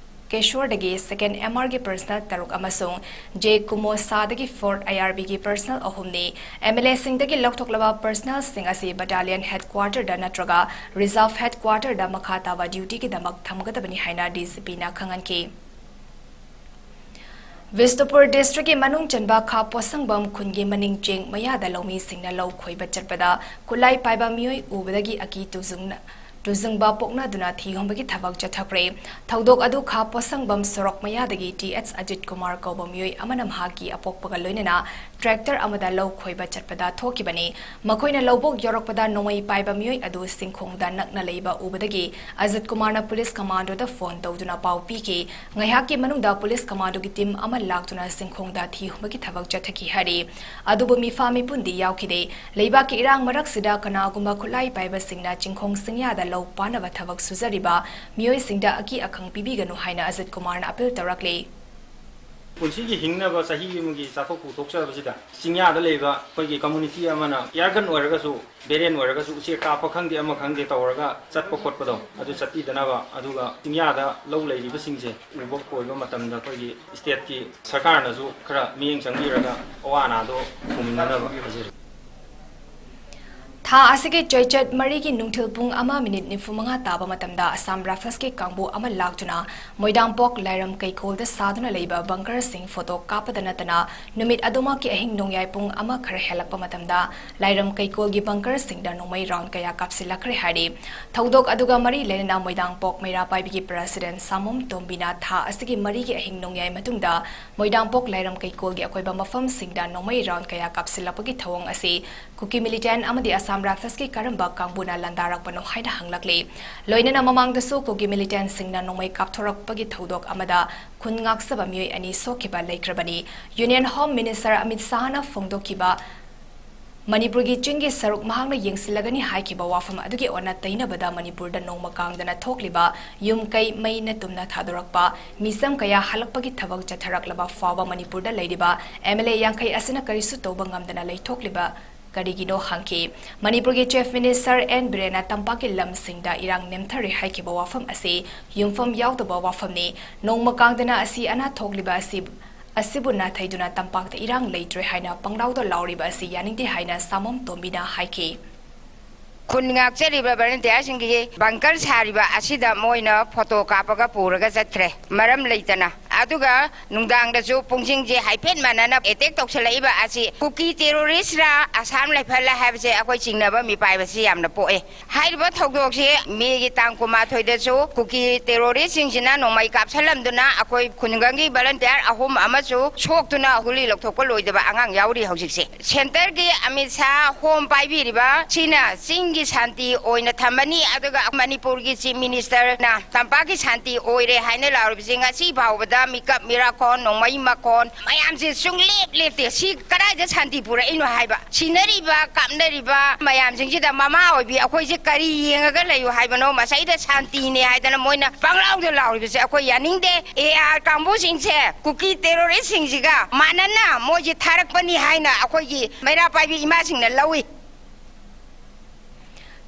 ꯀꯦꯁꯣꯔꯗꯒꯤ ꯁꯦꯀꯦꯟ ꯑꯦꯝ ꯑꯥꯔꯒꯤ ꯄꯔꯁꯅꯦꯜ ꯇꯔꯨꯛ ꯑꯃꯁꯨꯡ ꯖꯦ ꯀꯨꯃꯣꯁꯥꯗꯒꯤ ꯐꯣꯔꯠ ꯑꯥꯏ ꯑꯥꯔ ꯕꯤꯒꯤ ꯄꯔꯁꯅꯦꯜ ꯑꯍꯨꯝꯅꯤ꯫ ꯑꯦꯝ ꯑꯦꯜ ꯑꯦꯁꯤꯡꯗꯒꯤ ꯂꯧꯊꯣꯛꯂꯕ ꯄꯔꯁꯅꯦꯜꯁꯤꯡ ꯑꯁꯤ ꯕꯠꯇꯥꯂꯤꯌꯟ ꯍꯦꯗꯀ꯭ꯋꯥꯔꯇꯔꯗ ꯅꯠꯇ꯭ꯔꯒ ꯔꯤꯖꯥꯔꯚ ꯍꯦꯗꯀ꯭ꯋꯥꯔꯇꯔꯗ ꯃꯈꯥ ꯇꯥꯕ ꯗ꯭ꯌꯨꯇꯤꯒꯤꯗꯃꯛ ꯊꯝꯒꯗꯕꯅꯤ ꯍꯥꯏꯅ ꯗꯤ ꯖꯤ ꯄꯤꯅ ꯈꯪꯍꯟꯈꯤ꯫ ꯕꯤꯁꯅꯨꯄꯨꯔ ꯗꯤꯁꯇ꯭ꯔꯤꯛꯀꯤ ꯃꯅꯨꯡ ꯆꯟꯕ ꯈꯥ ꯄꯣꯠꯁꯪꯕꯝ ꯈꯨꯟꯒꯤ ꯃꯅꯤꯡ ꯆꯤꯡ ꯃꯌꯥꯗ ꯂꯧꯃꯤꯁꯤꯡꯅ ꯂꯧ ꯈꯣꯏꯕ ꯆꯠꯄꯗ ꯈꯨꯠꯂꯥꯏ ꯄꯥꯏꯕ ꯃꯤꯑꯣꯏ ꯎꯕꯗꯒꯤ ꯑꯀꯤ ꯇꯨꯖꯨꯡꯅ ꯇꯨꯖꯤꯡꯕ ꯄꯣꯛꯅꯗꯨꯅ ꯊꯤꯍꯨꯝꯕꯒꯤ ꯊꯕꯛ ꯆꯠꯊꯈ꯭ꯔꯦ꯫ ꯊꯧꯗꯣꯛ ꯑꯗꯨ ꯈꯥ ꯄꯣꯠꯁꯪꯕꯝ ꯁꯣꯔꯣꯛ ꯃꯌꯥꯗꯒꯤ ꯇꯤ ꯑꯦꯁ ꯑꯖꯤꯠ ꯀꯨꯃꯥꯔ ꯀꯧꯕ ꯃꯤꯑꯣꯏ ꯑꯃꯅ ꯃꯍꯥꯛꯀꯤ ꯑꯄꯣꯛꯄꯒ ꯂꯣꯏꯅꯅ ꯇ꯭ꯔꯦꯛꯇꯔ ꯑꯃꯗ ꯂꯧ ꯈꯣꯏꯕ ꯆꯠꯄꯗ ꯊꯣꯛꯈꯤꯕꯅꯤ꯫ ꯃꯈꯣꯏꯅ ꯂꯧꯕꯨꯛ ꯌꯧꯔꯛꯄꯗ ꯅꯣꯡꯃꯩ ꯄꯥꯏꯕ ꯃꯤꯑꯣꯏ ꯑꯗꯨ ꯁꯤꯡꯈꯣꯡꯗ ꯅꯛꯅ ꯂꯩꯕ ꯎꯕꯗꯒꯤ ꯑꯖꯤꯠ ꯀꯨꯃꯥꯔꯅ ꯄꯨꯂꯤꯁ ꯀꯃꯥꯟꯗꯣꯗ ꯐꯣꯟ ꯇꯧꯗꯨꯅ ꯄꯥꯎ ꯄꯤꯈꯤ꯫ ꯉꯥꯏꯍꯥꯛꯀꯤ ꯃꯅꯨꯡꯗ ꯄꯨꯂꯤꯁ ꯀꯃꯥꯟꯗꯣꯒꯤ ꯇꯤꯝ ꯑꯃ ꯂꯥꯛꯇꯨꯅ ꯁꯤꯡꯈꯣꯡꯗ ꯊꯤꯍꯨꯝꯕꯒꯤ ꯊꯕꯛ ꯆꯠꯊꯈꯤ ꯍꯥꯏꯔꯤ꯫ ꯑꯗꯨꯕꯨ ꯃꯤꯐꯥ ꯃꯤꯄꯨꯟꯗꯤ ꯌꯥꯎꯈꯤꯗꯦ꯫ ꯂꯩꯕꯥꯛꯀꯤ ꯏꯔꯥꯡ ꯃꯔꯛꯁꯤꯗ ꯀꯅꯥꯒꯨꯝꯕ ꯈꯨꯠꯂꯥꯏ ꯄꯥꯏꯕꯁꯤꯡꯅ ꯆꯤꯡꯈꯣꯡ ꯆꯤꯡꯌꯥꯗ ꯂꯧ ꯄꯥꯟꯅꯕ ꯊꯕꯛ ꯁꯨꯖꯔꯤꯕ ꯃꯤꯑꯣꯏꯁꯤꯡꯗ ꯑꯀꯤ ꯑꯈꯪ ꯄꯤꯕꯤꯒꯅꯨ ꯍꯥꯏꯅ ꯑꯖꯤꯠ ꯀꯨꯃꯥꯔꯅ ꯑꯄꯤꯜ ꯇꯧꯔꯛꯂꯤ꯫ ꯄꯨꯟꯁꯤꯒꯤ ꯍꯤꯡꯅꯕ ꯆꯍꯤ ꯑꯃꯒꯤ ꯆꯥꯊꯣꯛ ꯄꯨꯊꯣꯛꯆꯕꯁꯤꯗ ꯆꯤꯡꯌꯥꯗ ꯂꯩꯕ ꯑꯩꯈꯣꯏꯒꯤ ꯀꯝꯃꯨꯅꯤꯇꯤ ꯑꯃꯅ ꯏꯌꯥꯔꯒꯟ ꯑꯣꯏꯔꯒꯁꯨ, ꯕꯦꯔꯦꯟ ꯑꯣꯏꯔꯒꯁꯨ, ꯎꯆꯦꯛ ꯀꯥꯞꯄ ꯈꯪꯗꯦ, ꯑꯃ ꯈꯪꯗꯦ ꯇꯧꯔꯒ ꯆꯠꯄ ꯈꯣꯠꯄꯗꯣ ꯑꯗꯨ ꯆꯠꯄꯤꯗꯅꯕ, ꯑꯗꯨꯒ ꯆꯤꯡꯌꯥꯗ ꯂꯧ ꯂꯩꯔꯤꯕꯁꯤꯡꯁꯦ ꯎꯕ ꯀꯣꯏꯕ ꯃꯇꯝꯗ ꯑꯩꯈꯣꯏꯒꯤ ꯁ꯭ꯇꯦꯠꯀꯤ ꯁꯔꯀꯥꯔꯅꯁꯨ ꯈꯔ ꯃꯤꯠꯌꯦꯡ ꯆꯪꯕꯤꯔꯒ ꯑꯋꯥ ꯑꯅꯥꯗꯣ ꯄꯨꯃꯤꯟꯅꯅꯕ ꯍꯥꯏꯖꯔꯤ꯫ ꯊꯥ ꯑꯁꯤꯒꯤ ꯆꯩꯆꯠ ꯃꯔꯤꯒꯤ ꯅꯨꯡꯊꯤꯜ ꯄꯨꯡ ꯑꯃ ꯃꯤꯅꯤꯠ ꯅꯤꯐꯨ ꯃꯉꯥ ꯇꯥꯕ ꯃꯇꯝꯗ ꯑꯁꯥꯝ ꯔꯥꯏꯐꯜꯁꯀꯤ ꯀꯥꯡꯕꯨ ꯑꯃ ꯂꯥꯛꯇꯨꯅ ꯃꯣꯏꯗꯥꯡꯄꯣꯛ ꯂꯥꯏꯔꯝ ꯀꯩꯀꯣꯜꯗ ꯁꯥꯗꯨꯅ ꯂꯩꯕ ꯕꯪꯀꯔꯁꯤꯡ ꯐꯣꯇꯣ ꯀꯥꯞꯄꯗ ꯅꯠꯇꯅ ꯅꯨꯃꯤꯠ ꯑꯗꯨꯃꯛꯀꯤ ꯑꯍꯤꯡ ꯅꯣꯡꯌꯥꯏ ꯄꯨꯡ ꯑꯃ ꯈꯔ ꯍꯦꯜꯂꯛꯄ ꯃꯇꯝꯗ ꯂꯥꯏꯔꯝ ꯀꯩꯀꯣꯜꯒꯤ ꯕꯪꯀꯔꯁꯤꯡꯗ ꯅꯣꯡꯃꯩ ꯔꯥꯎꯟ ꯀꯌꯥ ꯀꯥꯞꯁꯤꯜꯂꯛꯈ꯭ꯔꯦ ꯍꯥꯏꯔꯤ꯫ ꯊꯧꯗꯣꯛ ꯑꯗꯨꯒ ꯃꯔꯤ ꯂꯩꯅꯅ ꯃꯣꯏꯗꯥꯡꯄꯣꯛ ꯃꯩꯔꯥ ꯄꯥꯏꯕꯤꯒꯤ ꯄ꯭ꯔꯁꯤꯗꯦꯟ ꯁꯥꯃꯨꯝ ꯇꯣꯝꯕꯤꯅ ꯊꯥ ꯑꯁꯤꯒꯤ ꯃꯔꯤꯒꯤ ꯑꯍꯤꯡ ꯅꯣꯡꯌꯥꯏ ꯃꯇꯨꯡꯗ ꯃꯣꯏꯗꯥꯡꯄꯣꯛ ꯂꯥꯏꯔꯝ ꯀꯩꯀꯣꯜꯒꯤ ꯑꯀꯣꯏꯕ ꯃꯐꯝꯁꯤꯡꯗ ꯅꯣꯡꯃꯩ ꯔꯥꯎꯟ ꯀꯌꯥ ꯀꯥꯞꯁꯤꯜꯂꯛꯄꯒꯤ ꯊꯧꯑꯣꯡ ꯑꯁꯤ ꯀꯨꯀꯤ ꯃꯤꯂꯤꯇꯦꯟ ꯑꯃꯗꯤ ꯑꯁꯥꯝ ꯔꯥꯏꯐꯜꯁꯀꯤ ꯀꯔꯝꯕ ꯀꯥꯡꯕꯨꯅ ꯂꯥꯟꯗꯥꯔꯛꯄꯅꯣ ꯍꯥꯏꯅ ꯍꯪꯂꯛꯂꯤ꯫ ꯂꯣꯏꯅꯅ ꯃꯃꯥꯡꯗꯁꯨ ꯀꯨꯀꯤ ꯃꯤꯂꯤꯇꯦꯟꯁꯤꯡꯅ ꯅꯣꯡꯃꯩ ꯀꯥꯞꯊꯣꯔꯛꯄꯒꯤ ꯊꯧꯗꯣꯛ ꯑꯃꯗ ꯈꯨꯟ ꯉꯥꯛꯆꯕ ꯃꯤꯑꯣꯏ ꯑꯅꯤ ꯁꯣꯛꯈꯤꯕ ꯂꯩꯈ꯭ꯔꯕꯅꯤ꯫ ꯌꯨꯅꯤꯌꯟ ꯍꯣꯝ ꯃꯤꯅꯤꯁꯇꯔ ꯑꯃꯤꯠ ꯁꯥꯍꯅ ꯐꯣꯡꯗꯣꯛꯈꯤꯕ ꯃꯅꯤꯄꯨꯔꯒꯤ ꯆꯤꯡꯒꯤ ꯁꯔꯨꯛ ꯃꯍꯥꯛꯅ ꯌꯦꯡꯁꯤꯜꯂꯒꯅꯤ ꯍꯥꯏꯈꯤꯕ ꯋꯥꯐꯝ ꯑꯗꯨꯒꯤ ꯑꯣꯟꯅ ꯇꯩꯅꯕꯗ ꯃꯅꯤꯄꯨꯔꯗ ꯅꯣꯡꯃ ꯀꯥꯡꯗꯅ ꯊꯣꯛꯂꯤꯕ ꯌꯨꯝ ꯀꯩ ꯃꯩꯅ ꯇꯨꯝꯅ ꯊꯥꯗꯣꯔꯛꯄ, ꯃꯤꯆꯝ ꯀꯌꯥ ꯍꯜꯂꯛꯄꯒꯤ ꯊꯕꯛ ꯆꯠꯊꯔꯛꯂꯕ ꯐꯥꯎꯕ ꯃꯅꯤꯄꯨꯔꯗ ꯂꯩꯔꯤꯕ ꯑꯦꯝ ꯑꯦꯜ ꯑꯦ ꯌꯥꯡꯈꯩ ꯑꯁꯤꯅ ꯀꯔꯤꯁꯨ ꯇꯧꯕ ꯉꯝꯗꯅ ꯂꯩꯊꯣꯛꯂꯤꯕ ꯀꯔꯤꯒꯤꯅꯣ ꯍꯪꯈꯤ꯫ ꯃꯅꯤꯄꯨꯔꯒꯤ ꯆꯤꯐ ꯃꯤꯅꯤꯁꯇꯔ ꯑꯦꯟ ꯕꯤꯔꯦꯟꯅ ꯇꯝꯄꯥꯛꯀꯤ ꯂꯝꯁꯤꯡꯗ ꯏꯔꯥꯡ ꯅꯦꯝꯊꯔꯦ ꯍꯥꯏꯈꯤꯕ ꯋꯥꯐꯝ ꯑꯁꯤ ꯌꯨꯝꯐꯝ ꯌꯥꯎꯗꯕ ꯋꯥꯐꯝꯅꯤ꯫ ꯅꯣꯡꯃ ꯀꯥꯡꯗꯅ ꯑꯁꯤ ꯑꯅꯥ ꯊꯣꯛꯂꯤꯕ ꯑꯁꯤ, ꯑꯁꯤꯕꯨ ꯅꯥꯊꯩꯗꯨꯅ ꯇꯝꯄꯥꯛꯇ ꯏꯔꯥꯡ ꯂꯩꯇ꯭ꯔꯦ ꯍꯥꯏꯅ ꯄꯪꯂꯥꯎꯗ ꯂꯥꯎꯔꯤꯕ ꯑꯁꯤ ꯌꯥꯅꯤꯡꯗꯦ ꯍꯥꯏꯅ ꯁꯥꯃꯣꯝ ꯇꯣꯝꯕꯤꯅ ꯍꯥꯏꯈꯤ꯫ ꯈꯨꯟ ꯉꯥꯛꯆꯔꯤꯕ ꯚꯂꯨꯟꯇꯤꯌꯥꯔꯁꯤꯡꯒꯤ ꯕꯪꯀꯔ ꯁꯥꯔꯤꯕ ꯑꯁꯤꯗ ꯃꯣꯏꯅ ꯐꯣꯇꯣ ꯀꯥꯞꯄꯒ ꯄꯨꯔꯒ ꯆꯠꯈ꯭ꯔꯦ꯫ ꯃꯔꯝ ꯂꯩꯇꯅ ꯑꯗꯨꯒ ꯅꯨꯡꯗꯥꯡꯗꯁꯨ ꯄꯨꯡꯁꯤꯡꯁꯦ ꯍꯥꯏꯐꯦꯠ ꯃꯥꯟꯅꯅ ꯑꯦꯇꯦꯛ ꯇꯧꯁꯜꯂꯛꯏꯕ ꯑꯁꯤ ꯀꯨꯀꯤ ꯇꯦꯔꯣꯔꯤꯁ꯭ꯠꯔꯥ, ꯑꯁꯥꯝ ꯔꯥꯏꯐꯜꯂ ꯍꯥꯏꯕꯁꯦ ꯑꯩꯈꯣꯏ ꯆꯤꯡꯅꯕ ꯃꯤꯄꯥꯏꯕꯁꯤ ꯌꯥꯝꯅ ꯄꯣꯛꯑꯦ꯫ ꯍꯥꯏꯔꯤꯕ ꯊꯧꯗꯣꯛꯁꯤ ꯃꯦꯒꯤ ꯇꯥꯡ ꯀꯨꯟꯃꯥꯊꯣꯏꯗꯁꯨ ꯀꯨꯀꯤ ꯇꯦꯔꯣꯔꯤꯁ꯭ꯠꯁꯤꯡꯁꯤꯅ ꯅꯣꯡꯃꯩ ꯀꯥꯞꯁꯜꯂꯝꯗꯨꯅ ꯑꯩꯈꯣꯏ ꯈꯨꯡꯒꯪꯒꯤ ꯚꯣꯂꯟꯇꯤꯌꯔ ꯑꯍꯨꯝ ꯑꯃꯁꯨ ꯁꯣꯛꯇꯨꯅ ꯒꯨꯂꯤ ꯂꯧꯊꯣꯛꯄ ꯂꯣꯏꯗꯕ ꯑꯉꯥꯡ ꯌꯥꯎꯔꯤ ꯍꯧꯖꯤꯛꯁꯦ꯫ ꯁꯦꯟꯇꯔꯒꯤ ꯑꯃꯤꯠ ꯁꯥꯍ ꯍꯣꯝ ꯄꯥꯏꯕꯤꯔꯤꯕ ꯁꯤꯅ ꯆꯤꯡꯒꯤ ꯁꯥꯟꯇꯤ ꯑꯣꯏꯅ ꯊꯝꯃꯅꯤ, ꯑꯗꯨꯒ ꯃꯅꯤꯄꯨꯔꯒꯤ ꯆꯤꯐ ꯃꯤꯅꯤꯁꯇꯔꯅ ꯇꯝꯄꯥꯛꯀꯤ ꯁꯥꯟꯇꯤ ꯑꯣꯏꯔꯦ ꯍꯥꯏꯅ ꯂꯥꯎꯔꯤꯕꯁꯤ ꯉꯁꯤ ꯐꯥꯎꯕꯗ ꯃꯤꯀꯞ ꯃꯤꯔꯥꯈꯣꯟ, ꯅꯣꯡꯃꯩ ꯃꯈꯣꯟ ꯃꯌꯥꯝꯁꯦ ꯁꯨꯡꯂꯦꯞ ꯂꯦꯞꯇꯦ꯫ ꯁꯤ ꯀꯗꯥꯏꯗ ꯁꯥꯟꯇꯤ ꯄꯨꯔꯛꯏꯅꯣ ꯍꯥꯏꯕ? ꯁꯤꯅꯔꯤꯕ, ꯀꯥꯞꯅꯔꯤꯕ ꯃꯌꯥꯝꯁꯤꯡꯁꯤꯗ ꯃꯃꯥ ꯑꯣꯏꯕꯤ ꯑꯩꯈꯣꯏꯁꯦ ꯀꯔꯤ ꯌꯦꯡꯉꯒ ꯂꯩꯌꯨ ꯍꯥꯏꯕꯅꯣ? ꯃꯁꯩꯗ ꯁꯥꯟꯇꯤꯅꯦ ꯍꯥꯏꯗꯅ ꯃꯣꯏꯅ ꯄꯪꯂꯥꯎꯗ ꯂꯥꯎꯔꯤꯕꯁꯦ ꯑꯩꯈꯣꯏ ꯌꯥꯅꯤꯡꯗꯦ꯫ ꯑꯦ ꯑꯥꯔ ꯀꯥꯡꯕꯨꯁꯤꯡꯁꯦ ꯀꯨꯀꯤ ꯇꯦꯔꯣꯔꯤꯁ꯭ꯠꯁꯤꯡꯁꯤꯒ ꯃꯥꯟꯅꯅ ꯃꯣꯏꯁꯦ ꯊꯥꯔꯛꯄꯅꯤ ꯍꯥꯏꯅ ꯑꯩꯈꯣꯏꯒꯤ ꯃꯩꯔꯥ ꯄꯥꯏꯕꯤ ꯏꯃꯥꯁꯤꯡꯅ ꯂꯧꯏ꯫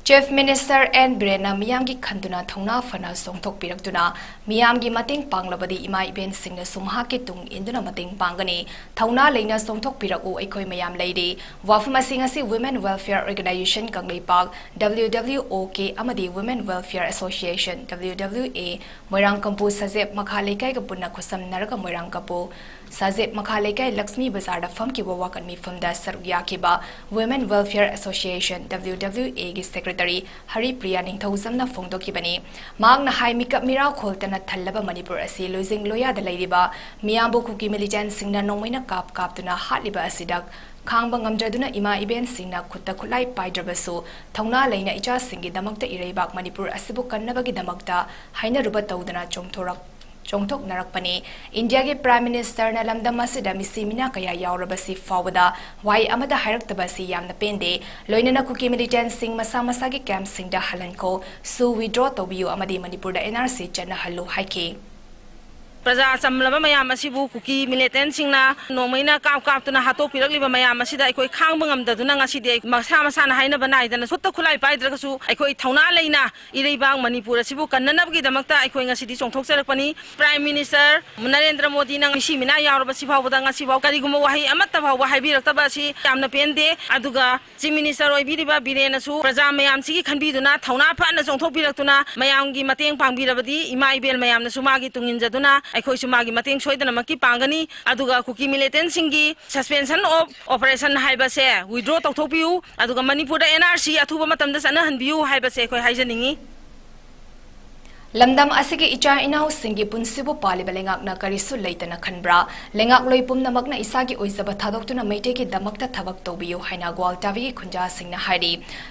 ꯆꯤꯐ ꯃꯤꯅꯤꯁꯇꯔ ꯑꯦꯟ ꯕꯤꯔꯦꯟꯅ ꯃꯤꯌꯥꯝꯒꯤ ꯈꯟꯗꯨꯅ ꯊꯧꯅꯥ ꯐꯅ ꯆꯣꯡꯊꯣꯛꯄꯤꯔꯛꯇꯨꯅ ꯃꯤꯌꯥꯝꯒꯤ ꯃꯇꯦꯡ ꯄꯥꯡꯂꯕꯗꯤ ꯏꯃꯥ ꯏꯕꯦꯟꯁꯤꯡꯅꯁꯨ ꯃꯍꯥꯛꯀꯤ ꯇꯨꯡ ꯏꯟꯗꯨꯅ ꯃꯇꯦꯡ ꯄꯥꯡꯒꯅꯤ꯫ ꯊꯧꯅꯥ ꯂꯩꯅ ꯆꯣꯡꯊꯣꯛꯄꯤꯔꯛꯎ, ꯑꯩꯈꯣꯏ ꯃꯌꯥꯝ ꯂꯩꯔꯤ꯫ ꯋꯥꯐꯝ ꯑꯁꯤ ꯉꯁꯤ Women Welfare Organisation Kangleipak, W W O K, ꯑꯃꯗꯤ Women Welfare Association, W W A, ꯃꯣꯏꯔꯥꯡꯀꯝꯄꯨ ꯁꯖꯦꯞ ꯃꯈꯥ ꯂꯩꯀꯥꯏꯒ ꯄꯨꯟꯅ ꯈꯨꯠꯁꯝꯅꯔꯒ ꯃꯣꯏꯔꯥꯡꯀꯝꯄꯨ ꯁꯖꯦꯞ ꯃꯈꯥ ꯂꯩꯀꯥꯏ ꯂꯛꯁꯃꯤ ꯕꯖꯥꯔꯗ ꯐꯝꯈꯤꯕ ꯋꯥꯀꯠ ꯃꯤꯐꯝꯗ ꯁꯔꯨꯛ ꯌꯥꯈꯤꯕ Women Welfare Association, W W A ꯒꯤ ꯁꯦꯀ꯭ꯔꯦꯇꯔꯤ ꯍꯔꯤꯄ꯭ꯔꯤꯌꯥ ꯅꯤꯡꯊꯧꯖꯝꯅ ꯐꯣꯡꯗꯣꯛꯈꯤꯕꯅꯤ꯫ ꯃꯍꯥꯛꯅ ꯍꯥꯏ, ꯃꯤꯀꯞ ꯃꯤꯔꯥ ꯈꯣꯜꯇꯅ ꯊꯜꯂꯕ ꯃꯅꯤꯄꯨꯔ ꯑꯁꯤ ꯂꯣꯏꯖꯤꯡ ꯂꯣꯌꯥꯗ ꯂꯩꯔꯤꯕ ꯃꯤꯌꯥꯝꯕꯨ ꯀꯨꯀꯤ ꯃꯤꯂꯤꯇꯦꯟꯠꯁꯤꯡꯅ ꯅꯣꯡꯃꯩꯅ ꯀꯥꯞ ꯀꯥꯞꯇꯨꯅ ꯍꯥꯠꯂꯤꯕ ꯑꯁꯤꯗ ꯈꯥꯡꯕ ꯉꯝꯗ꯭ꯔꯗꯨꯅ ꯏꯃꯥ ꯏꯕꯦꯟꯁꯤꯡꯅ ꯈꯨꯠꯇ ꯈꯨꯠꯂꯥꯏ ꯄꯥꯏꯗ꯭ꯔꯕꯁꯨ ꯊꯧꯅꯥ ꯂꯩꯅ ꯏꯆꯥꯁꯤꯡꯒꯤꯗꯃꯛꯇ ꯏꯔꯩꯕꯥꯛ ꯃꯅꯤꯄꯨꯔ ꯑꯁꯤꯕꯨ ꯀꯟꯅꯕꯒꯤꯗꯃꯛꯇ ꯍꯥꯏꯅꯔꯨꯕ ꯇꯧꯗꯅ ꯆꯣꯡꯊꯣꯔꯛ ꯆꯣꯡꯊꯣꯛꯅꯔꯛꯄꯅꯤ꯫ ꯏꯟꯗꯤꯌꯥꯒꯤ ꯄ꯭ꯔꯥꯏꯝ ꯃꯤꯅꯤꯁꯇꯔꯅ ꯂꯝꯗꯝ ꯑꯁꯤꯗ ꯃꯤꯁꯤ ꯃꯤꯅꯥ ꯀꯌꯥ ꯌꯥꯎꯔꯕꯁꯤ ꯐꯥꯎꯕꯗ ꯋꯥꯍꯩ ꯑꯃꯠꯇ ꯍꯥꯏꯔꯛꯇꯕ ꯑꯁꯤ ꯌꯥꯝꯅ ꯄꯦꯟꯗꯦ꯫ ꯂꯣꯏꯅꯅ ꯀꯨꯀꯤ ꯃꯤꯂꯤꯇꯦꯟꯠꯁꯤꯡ ꯃꯁꯥ ꯃꯁꯥꯒꯤ ꯀꯦꯝꯞꯁꯤꯡꯗ ꯍꯜꯍꯟꯈꯣ, ꯁꯨ ꯋꯤꯗ꯭ꯔꯣ ꯇꯧꯕꯤꯌꯨ ꯑꯃꯗꯤ ꯃꯅꯤꯄꯨꯔꯗ N R C ꯆꯠꯅꯍꯜꯂꯨ ꯍꯥꯏꯈꯤ꯫ ꯄ꯭ꯔꯖꯥ ꯆꯝꯂꯕ ꯃꯌꯥꯝ ꯑꯁꯤꯕꯨ ꯀꯨꯀꯤ ꯃꯤꯂꯤꯇꯦꯟꯠꯁꯤꯡꯅ ꯅꯣꯡꯃꯩꯅ ꯀꯥꯞ ꯀꯥꯞꯇꯨꯅ ꯍꯥꯠꯇꯣꯛꯄꯤꯔꯛꯂꯤꯕ ꯃꯌꯥꯝ ꯑꯁꯤꯗ ꯑꯩꯈꯣꯏ ꯈꯥꯡꯕ ꯉꯝꯗꯗꯨꯅ ꯉꯁꯤꯗꯤ ꯑꯩ ꯃꯁꯥ ꯃꯁꯥꯅ ꯍꯥꯏꯅꯕ ꯅꯥꯏꯗꯅ ꯈꯨꯠꯇ ꯈꯨꯠꯂꯥꯏ ꯄꯥꯏꯗ꯭ꯔꯒꯁꯨ ꯑꯩꯈꯣꯏ ꯊꯧꯅꯥ ꯂꯩꯅ ꯏꯔꯩꯕꯥꯛ ꯃꯅꯤꯄꯨꯔ ꯑꯁꯤꯕꯨ ꯀꯟꯅꯅꯕꯒꯤꯗꯃꯛꯇ ꯑꯩꯈꯣꯏ ꯉꯁꯤꯗꯤ ꯆꯣꯡꯊꯣꯛꯆꯔꯛꯄꯅꯤ꯫ ꯄ꯭ꯔꯥꯏꯝ ꯃꯤꯅꯤꯁꯇꯔ ꯅꯔꯦꯟꯗ꯭ꯔ ꯃꯣꯗꯤꯅ ꯃꯤꯁꯤ ꯃꯤꯅꯥ ꯌꯥꯎꯔꯕꯁꯤ ꯐꯥꯎꯕꯗ ꯉꯁꯤ ꯐꯥꯎ ꯀꯔꯤꯒꯨꯝꯕ ꯋꯥꯍꯩ ꯑꯃꯠꯇ ꯐꯥꯎꯕ ꯍꯥꯏꯕꯤꯔꯛꯇꯕ ꯑꯁꯤ ꯌꯥꯝꯅ ꯄꯦꯟꯗꯦ꯫ ꯑꯗꯨꯒ ꯆꯤꯐ ꯃꯤꯅꯤꯁꯇꯔ ꯑꯣꯏꯕꯤꯔꯤꯕ ꯕꯤꯔꯦꯟꯅꯁꯨ ꯄ꯭ꯔꯖꯥ ꯃꯌꯥꯝꯁꯤꯒꯤ ꯈꯟꯕꯤꯗꯨꯅ ꯊꯧꯅꯥ ꯐꯅ ꯆꯣꯡꯊꯣꯛꯄꯤꯔꯛꯇꯨꯅ ꯃꯌꯥꯝꯒꯤ ꯃꯇꯦꯡ ꯄꯥꯡꯕꯤꯔꯕꯗꯤ ꯏꯃꯥ ꯏꯕꯦꯜ ꯃꯌꯥꯝꯅꯁꯨ ꯃꯥꯒꯤ ꯇꯨꯡ ꯏꯟꯖꯗꯨꯅ ꯑꯩꯈꯣꯏꯁꯨ ꯃꯥꯒꯤ ꯃꯇꯦꯡ ꯁꯣꯏꯗꯅꯃꯛꯀꯤ ꯄꯥꯡꯒꯅꯤ꯫ ꯑꯗꯨꯒ ꯀꯨꯀꯤ militantꯁꯤꯡꯒꯤ suspension of operation ꯍꯥꯏꯕꯁꯦ withdraw ꯇꯧꯊꯣꯛꯄꯤꯌꯨ, ꯑꯗꯨꯒ ꯃꯅꯤꯄꯨꯔꯗ NRC ꯑꯊꯨꯕ ꯃꯇꯝꯗ ꯆꯠꯅꯍꯟꯕꯤꯌꯨ ꯍꯥꯏꯕꯁꯦ ꯑꯩꯈꯣꯏ ꯍꯥꯏꯖꯅꯤꯡꯉꯤ꯫ ꯂꯝꯗꯝ ꯑꯁꯤꯒꯤ ꯏꯆꯥ ꯏꯅꯥꯎꯁꯤꯡꯒꯤ ꯄꯨꯟꯁꯤꯕꯨ ꯄꯥꯜꯂꯤꯕ ꯂꯩꯉꯥꯛꯅ ꯀꯔꯤꯁꯨ ꯂꯩꯇꯅ ꯈꯟꯕ꯭ꯔꯥ? ꯂꯩꯉꯥꯛꯂꯣꯏ ꯄꯨꯝꯅꯃꯛꯅ ꯏꯁꯥꯒꯤ ꯑꯣꯏꯖꯕ ꯊꯥꯗꯣꯛꯇꯨꯅ ꯃꯩꯇꯩꯒꯤꯗꯃꯛꯇ ꯊꯕꯛ ꯇꯧꯕꯤꯌꯨ ꯍꯥꯏꯅ ꯒ꯭ꯋꯥꯜꯇꯥꯕꯤꯒꯤ ꯈꯨꯟꯖꯥꯁꯤꯡꯅ ꯍꯥꯏꯔꯤ꯫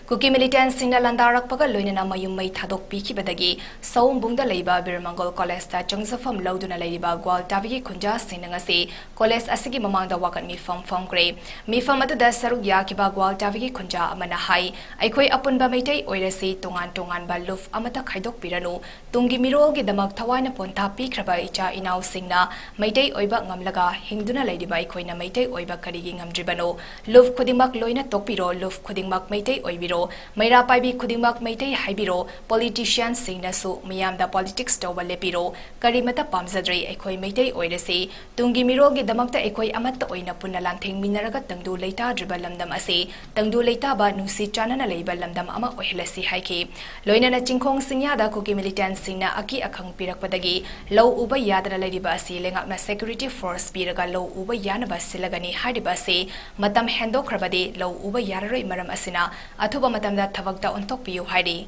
ꯀꯨꯀꯤ militantꯁꯤꯡꯅ ꯂꯥꯟꯗꯥꯔꯛꯄꯒ ꯂꯣꯏꯅꯅ ꯃꯌꯨꯝ ꯃꯩ ꯊꯥꯗꯣꯛꯄꯤꯈꯤꯕꯗꯒꯤ ꯁꯑꯣꯝꯕꯨꯡꯗ ꯂꯩꯕ ꯕꯤꯔꯃꯪꯒꯣꯜ ꯀꯣꯂꯦꯖꯇ ꯆꯪꯖꯐꯝ ꯂꯧꯗꯨꯅ ꯂꯩꯔꯤꯕ ꯒ꯭ꯋꯥꯜꯇꯥꯕꯤꯒꯤ ꯈꯨꯟꯖꯥꯁꯤꯡꯅ ꯉꯁꯤ ꯀꯣꯂꯦꯖ ꯑꯁꯤꯒꯤ ꯃꯃꯥꯡꯗ ꯋꯥꯀꯠ ꯃꯤꯐꯝ ꯐꯝꯈ꯭ꯔꯦ꯫ ꯃꯤꯐꯝ ꯑꯗꯨꯗ ꯁꯔꯨꯛ ꯌꯥꯈꯤꯕ ꯒ꯭ꯋꯥꯜꯇꯥꯕꯤꯒꯤ ꯈꯨꯟꯖꯥ ꯑꯃꯅ ꯍꯥꯏ, ꯑꯩꯈꯣꯏ ꯑꯄꯨꯟꯕ ꯃꯩꯇꯩ ꯑꯣꯏꯔꯁꯤ ꯇꯣꯉꯥꯟ ꯇꯣꯉꯥꯟꯕ ꯂꯨꯞ ꯑꯃꯠꯇ ꯈꯥꯏꯗꯣꯛꯄꯤꯔꯅꯨ꯫ ꯇꯨꯡꯒꯤ ꯃꯤꯔꯣꯜꯒꯤꯗꯃꯛ ꯊꯋꯥꯏꯅ ꯄꯣꯟꯊꯥ ꯄꯤꯈ꯭ꯔꯕ ꯏꯆꯥ ꯏꯅꯥꯎꯁꯤꯡꯅ ꯃꯩꯇꯩ ꯑꯣꯏꯕ ꯉꯝꯂꯒ ꯍꯤꯡꯗꯨꯅ ꯂꯩꯔꯤꯕ ꯑꯩꯈꯣꯏꯅ ꯃꯩꯇꯩ ꯑꯣꯏꯕ ꯀꯔꯤꯒꯤ ꯉꯝꯗ꯭ꯔꯤꯕꯅꯣ? ꯂꯨꯞ ꯈꯨꯗꯤꯡꯃꯛ ꯂꯣꯏꯅ ꯇꯣꯛꯄꯤꯔꯣ, ꯂꯨꯞ ꯈꯨꯗꯤꯡꯃꯛ ꯃꯩꯇꯩ ꯑꯣꯏꯕꯤꯔꯣ, ꯃꯩꯔꯥ ꯄꯥꯏꯕꯤ ꯈꯨꯗꯤꯡꯃꯛ ꯃꯩꯇꯩ ꯍꯥꯏꯕꯤꯔꯣ, politicianꯁꯤꯡꯅꯁꯨ ꯃꯤꯌꯥꯝꯗ politics ꯇꯧꯕ ꯂꯦꯞꯄꯤꯔꯣ꯫ ꯀꯔꯤꯃꯠꯇ ꯄꯥꯝꯖꯗ꯭ꯔꯦ, ꯑꯩꯈꯣꯏ ꯃꯩꯇꯩ ꯑꯣꯏꯔꯁꯤ꯫ ꯇꯨꯡꯒꯤ ꯃꯤꯔꯣꯜꯒꯤꯗꯃꯛꯇ ꯑꯩꯈꯣꯏ ꯑꯃꯠꯇ ꯑꯣꯏꯅ ꯄꯨꯟꯅ ꯂꯥꯟꯊꯦꯡꯃꯤꯟꯅꯔꯒ ꯇꯪꯗꯨ ꯂꯩꯇꯥꯗ꯭ꯔꯤꯕ ꯂꯝꯗꯝ ꯑꯁꯤ ꯇꯪꯗꯨ ꯂꯩꯇꯥꯕ, ꯅꯨꯡꯁꯤ ꯆꯥꯟꯅꯅ ꯂꯩꯕ ꯂꯝꯗꯝ ꯑꯃ ꯑꯣꯏꯍꯜꯂꯁꯤ ꯍꯥꯏꯈꯤ꯫ ꯂꯣꯏꯅꯅ ꯆꯤꯡꯈꯣꯡ ꯆꯤꯡꯌꯥꯗ ꯀꯨꯀꯤ militantꯁꯤꯡꯅ ꯑꯀꯤ ꯑꯈꯪ ꯄꯤꯔꯛꯄꯗꯒꯤ ꯂꯧ ꯎꯕ ꯌꯥꯗꯅ ꯂꯩꯔꯤꯕ ꯑꯁꯤ ꯂꯩꯉꯥꯛꯅ security force ꯄꯤꯔꯒ ꯂꯧ ꯎꯕ ꯌꯥꯅꯕ ꯁꯤꯜꯂꯒꯅꯤ ꯍꯥꯏꯔꯤꯕ ꯑꯁꯤ ꯃꯇꯝ ꯍꯦꯟꯗꯣꯛꯈ꯭ꯔꯕꯗꯤ ꯂꯧ ꯎꯕ ꯌꯥꯔꯔꯣꯏ꯫ ꯃꯔꯝ ꯑꯁꯤꯅ ꯑꯊꯨꯕ ꯃꯇꯝꯗ ꯊꯕꯛꯇ ꯑꯣꯟꯊꯣꯛꯄꯤꯌꯨ ꯍꯥꯏꯔꯤ꯫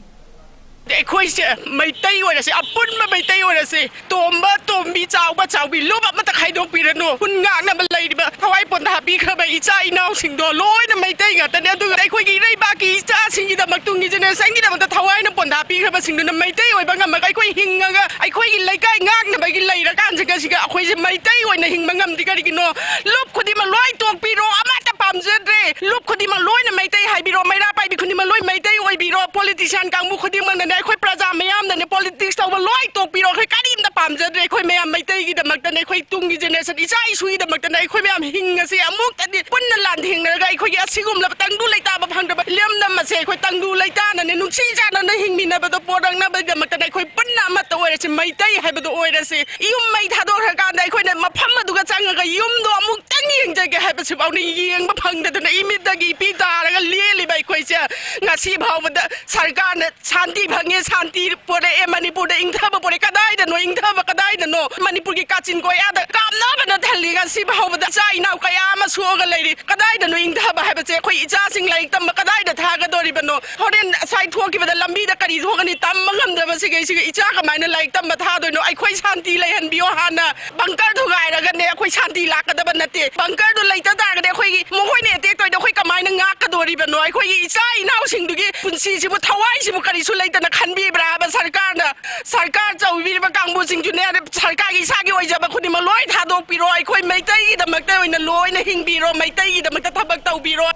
ꯑꯩꯈꯣꯏꯁꯦ ꯃꯩꯇꯩ ꯑꯣꯏꯔꯁꯤ, ꯑꯄꯨꯟꯕ ꯃꯩꯇꯩ ꯑꯣꯏꯔꯁꯤ, ꯇꯣꯝꯕ, ꯇꯣꯝꯕꯤ, ꯆꯥꯎꯕ, ꯆꯥꯎꯕꯤ, ꯂꯨꯞ ꯑꯃꯠꯇ ꯈꯥꯏꯗꯣꯛꯄꯤꯔꯅꯨ꯫ ꯈꯨꯟ ꯉꯥꯛꯅꯕ ꯂꯩꯔꯤꯕ ꯊꯋꯥꯏ ꯄꯣꯟꯊꯥ ꯄꯤꯈ꯭ꯔꯕ ꯏꯆꯥ ꯏꯅꯥꯎꯁꯤꯡꯗꯣ ꯂꯣꯏꯅ ꯃꯩꯇꯩ ꯉꯥꯛꯇꯅꯦ꯫ ꯑꯗꯨꯒ ꯑꯩꯈꯣꯏꯒꯤ ꯏꯔꯩꯕꯥꯛꯀꯤ ꯏꯆꯥꯁꯤꯡꯒꯤꯗꯃꯛ, ꯇꯨꯡꯒꯤ generationꯒꯤꯗꯃꯛꯇ ꯊꯋꯥꯏꯅ ꯄꯣꯟꯊꯥ ꯄꯤꯈ꯭ꯔꯕꯁꯤꯡꯗꯨꯅ ꯃꯩꯇꯩ ꯑꯣꯏꯕ ꯉꯝꯃꯒ ꯑꯩꯈꯣꯏ ꯍꯤꯡꯉꯒ ꯑꯩꯈꯣꯏꯒꯤ ꯂꯩꯀꯥꯏ ꯉꯥꯛꯅꯕꯒꯤ ꯂꯩꯔꯀꯥꯟꯁꯤꯗ ꯁꯤꯒ ꯑꯩꯈꯣꯏꯁꯦ ꯃꯩꯇꯩ ꯑꯣꯏꯅ ꯍꯤꯡꯕ ꯉꯝꯗꯦ꯫ ꯀꯔꯤꯒꯤꯅꯣ? ꯂꯨꯞ ꯈꯨꯗꯤꯡꯃꯛ ꯂꯣꯏ ꯇꯣꯛꯄꯤꯔꯣ, ꯑꯃꯠꯇ ꯄꯥꯝꯖꯗ꯭ꯔꯦ꯫ ꯂꯨꯞ ꯈꯨꯗꯤꯡꯃꯛ ꯂꯣꯏꯅ ꯃꯩꯇꯩ ꯍꯥꯏꯕꯤꯔꯣ, ꯃꯩꯔꯥ ꯄꯥꯏꯕꯤ ꯈꯨꯗꯤꯡꯃꯛ ꯂꯣꯏ ꯃꯩꯇꯩ ꯑꯣꯏꯕꯤꯔꯣ꯫ Politician ꯀꯥꯡꯕꯨ ꯈꯨꯗꯤꯡꯃꯛꯅꯅꯦ, ꯑꯩꯈꯣꯏ ꯄ꯭ꯔꯖꯥ ꯃꯌꯥꯝꯅꯅꯦ, politics ꯇꯧꯕ ꯂꯣꯏ ꯇꯣꯛꯄꯤꯔꯣ꯫ ꯑꯩꯈꯣꯏ ꯀꯔꯤꯝꯇ ꯄꯥꯝꯖꯗ꯭ꯔꯦ꯫ ꯑꯩꯈꯣꯏ ꯃꯌꯥꯝ ꯃꯩꯇꯩꯒꯤꯗꯃꯛꯇꯅꯦ, ꯑꯩꯈꯣꯏ ꯇꯨꯡꯒꯤ generation, ꯏꯆꯥ ꯏꯁꯨꯒꯤꯗꯃꯛꯇꯅꯦ꯫ ꯑꯩꯈꯣꯏ ꯃꯌꯥꯝ ꯍꯤꯡꯉꯁꯤ, ꯑꯃꯨꯛꯇꯗꯤ ꯄꯨꯟꯅ ꯂꯥꯟꯊꯦꯡꯅꯔꯒ ꯑꯩꯈꯣꯏꯒꯤ ꯑꯁꯤꯒꯨꯝꯂꯕ ꯇꯪꯗꯨ ꯂꯩꯇꯥꯕ ꯐꯪꯗꯕ ꯂꯝꯗꯝ ꯑꯁꯦ ꯑꯩꯈꯣꯏ ꯇꯪꯗꯨ ꯂꯩꯇꯥꯅꯅꯦ, ꯅꯨꯡꯁꯤ ꯆꯥꯟꯅꯅ ꯍꯤꯡꯃꯤꯟꯅꯕꯗꯣ ꯄꯣꯔꯛꯅꯕꯒꯤꯗꯃꯛꯇꯅꯦ꯫ ꯑꯩꯈꯣꯏ ꯄꯨꯟꯅ ꯑꯃꯠꯇ ꯑꯣꯏꯔꯁꯤ, ꯃꯩꯇꯩ ꯍꯥꯏꯕꯗꯣ ꯑꯣꯏꯔꯁꯤ꯫ ꯌꯨꯝ ꯃꯩ ꯊꯥꯗꯣꯛꯈ꯭ꯔꯀꯥꯟꯗ ꯑꯩꯈꯣꯏꯅ ꯃꯐꯝ ꯑꯗꯨꯒ ꯆꯪꯉꯒ ꯌꯨꯝꯗꯣ ꯑꯃꯨꯛꯇ ꯌꯦꯡꯖꯒꯦ ꯍꯥꯏꯕꯁꯤꯐꯥꯎꯅ ꯌꯦꯡꯕ ꯐꯪꯗꯗꯅ ꯏꯃꯤꯠꯇꯒꯤ ꯏꯄꯤ ꯇꯥꯔꯒ ꯂꯦꯜꯂꯤꯕ ꯑꯩꯈꯣꯏꯁꯦ꯫ ꯉꯁꯤ ꯐꯥꯎꯕꯗ ꯁꯔꯀꯥꯔꯅ ꯁꯥꯟꯇꯤ ꯐꯪꯉꯦ, ꯁꯥꯟꯇꯤ ꯄꯨꯔꯛꯑꯦ, ꯃꯅꯤꯄꯨꯔꯗ ꯏꯪꯊꯕ ꯄꯨꯔꯛꯑꯦ꯫ ꯀꯗꯥꯏꯗꯅꯣ ꯏꯪꯊꯕ? ꯀꯗꯥꯏꯗꯅꯣ? ꯃꯅꯤꯄꯨꯔꯒꯤ ꯀꯥꯆꯤꯟ ꯀꯣꯌꯥꯗ ꯀꯥꯞꯅꯕꯅ ꯊꯜꯂꯤ꯫ ꯉꯁꯤ ꯐꯥꯎꯕꯗ ꯏꯆꯥ ꯏꯅꯥꯎ ꯀꯌꯥ ꯑꯃ ꯁꯣꯛꯑꯒ ꯂꯩꯔꯤ꯫ ꯀꯗꯥꯏꯗꯅꯣ ꯏꯪꯊꯕ ꯍꯥꯏꯕꯁꯦ? ꯑꯩꯈꯣꯏ ꯏꯆꯥꯁꯤꯡ ꯂꯥꯏꯔꯤꯛ ꯇꯝꯕ ꯀꯗꯥꯏꯗ ꯊꯥꯒꯗꯧꯔꯤꯕꯅꯣ? ꯍꯣꯔꯦꯟ ꯑꯁꯥꯏ ꯊꯣꯛꯈꯤꯕꯗ ꯂꯝꯕꯤꯗ ꯀꯔꯤ ꯊꯣꯛꯀꯅꯤ? ꯇꯝꯕ ꯉꯝꯗꯕꯁꯤꯒꯩꯁꯤꯒ ꯏꯆꯥ ꯀꯃꯥꯏꯅ ꯂꯥꯏꯔꯤꯛ ꯇꯝꯕ ꯊꯥꯗꯣꯏꯅꯣ? ꯑꯩꯈꯣꯏ ꯁꯥꯟꯇꯤ ꯂꯩꯍꯟꯕꯤꯌꯣ ꯍꯥꯟꯅ꯫ ꯕꯪꯀꯔ ꯊꯨꯒꯥꯏꯔꯒꯅꯦ ꯑꯩꯈꯣꯏ ꯁꯥꯟꯇꯤ ꯂꯥꯛꯀꯗꯕ ꯅꯠꯇꯦ꯫ ꯕꯪꯀꯔꯗꯨ ꯂꯩꯇ ꯇꯥꯔꯒꯗꯤ ꯑꯩꯈꯣꯏꯒꯤ, ꯃꯈꯣꯏꯅ ꯑꯦꯇꯦꯛ ꯇꯧꯔꯤꯗꯣ ꯑꯩꯈꯣꯏ ꯀꯃꯥꯏꯅ ꯉꯥꯛꯀꯗꯣꯔꯤꯕꯅꯣ? ꯑꯩꯈꯣꯏꯒꯤ ꯏꯆꯥ ꯏꯅꯥꯎꯁꯤꯡꯗꯨꯒꯤ ꯄꯨꯟꯁꯤꯁꯤꯕꯨ, ꯊꯋꯥꯏꯁꯤꯕꯨ ꯀꯔꯤꯁꯨ ꯂꯩꯇꯅ ꯈꯟꯕꯤꯕ꯭ꯔꯥꯕ ꯁꯔꯀꯥꯔꯅ? ꯁꯔꯀꯥꯔ ꯇꯧꯕꯤꯔꯤꯕ ꯀꯥꯡꯕꯨꯁꯤꯡꯁꯨꯅꯦ, ꯁꯔꯀꯥꯔꯒꯤ ꯏꯁꯥꯒꯤ ꯑꯣꯏꯖꯕ ꯈꯨꯗꯤꯡꯃꯛ ꯂꯣꯏ ꯊꯥꯗꯣꯛꯄꯤꯔꯣ꯫ ꯑꯩꯈꯣꯏ ꯃꯩꯇꯩꯒꯤꯗꯃꯛꯇ ꯑꯣꯏꯅ ꯂꯣꯏꯅ ꯍꯤꯡꯕꯤꯔꯣ, ꯃꯩꯇꯩꯒꯤꯗꯃꯛꯇ ꯊꯕꯛ ꯇꯧꯕꯤꯔꯣ꯫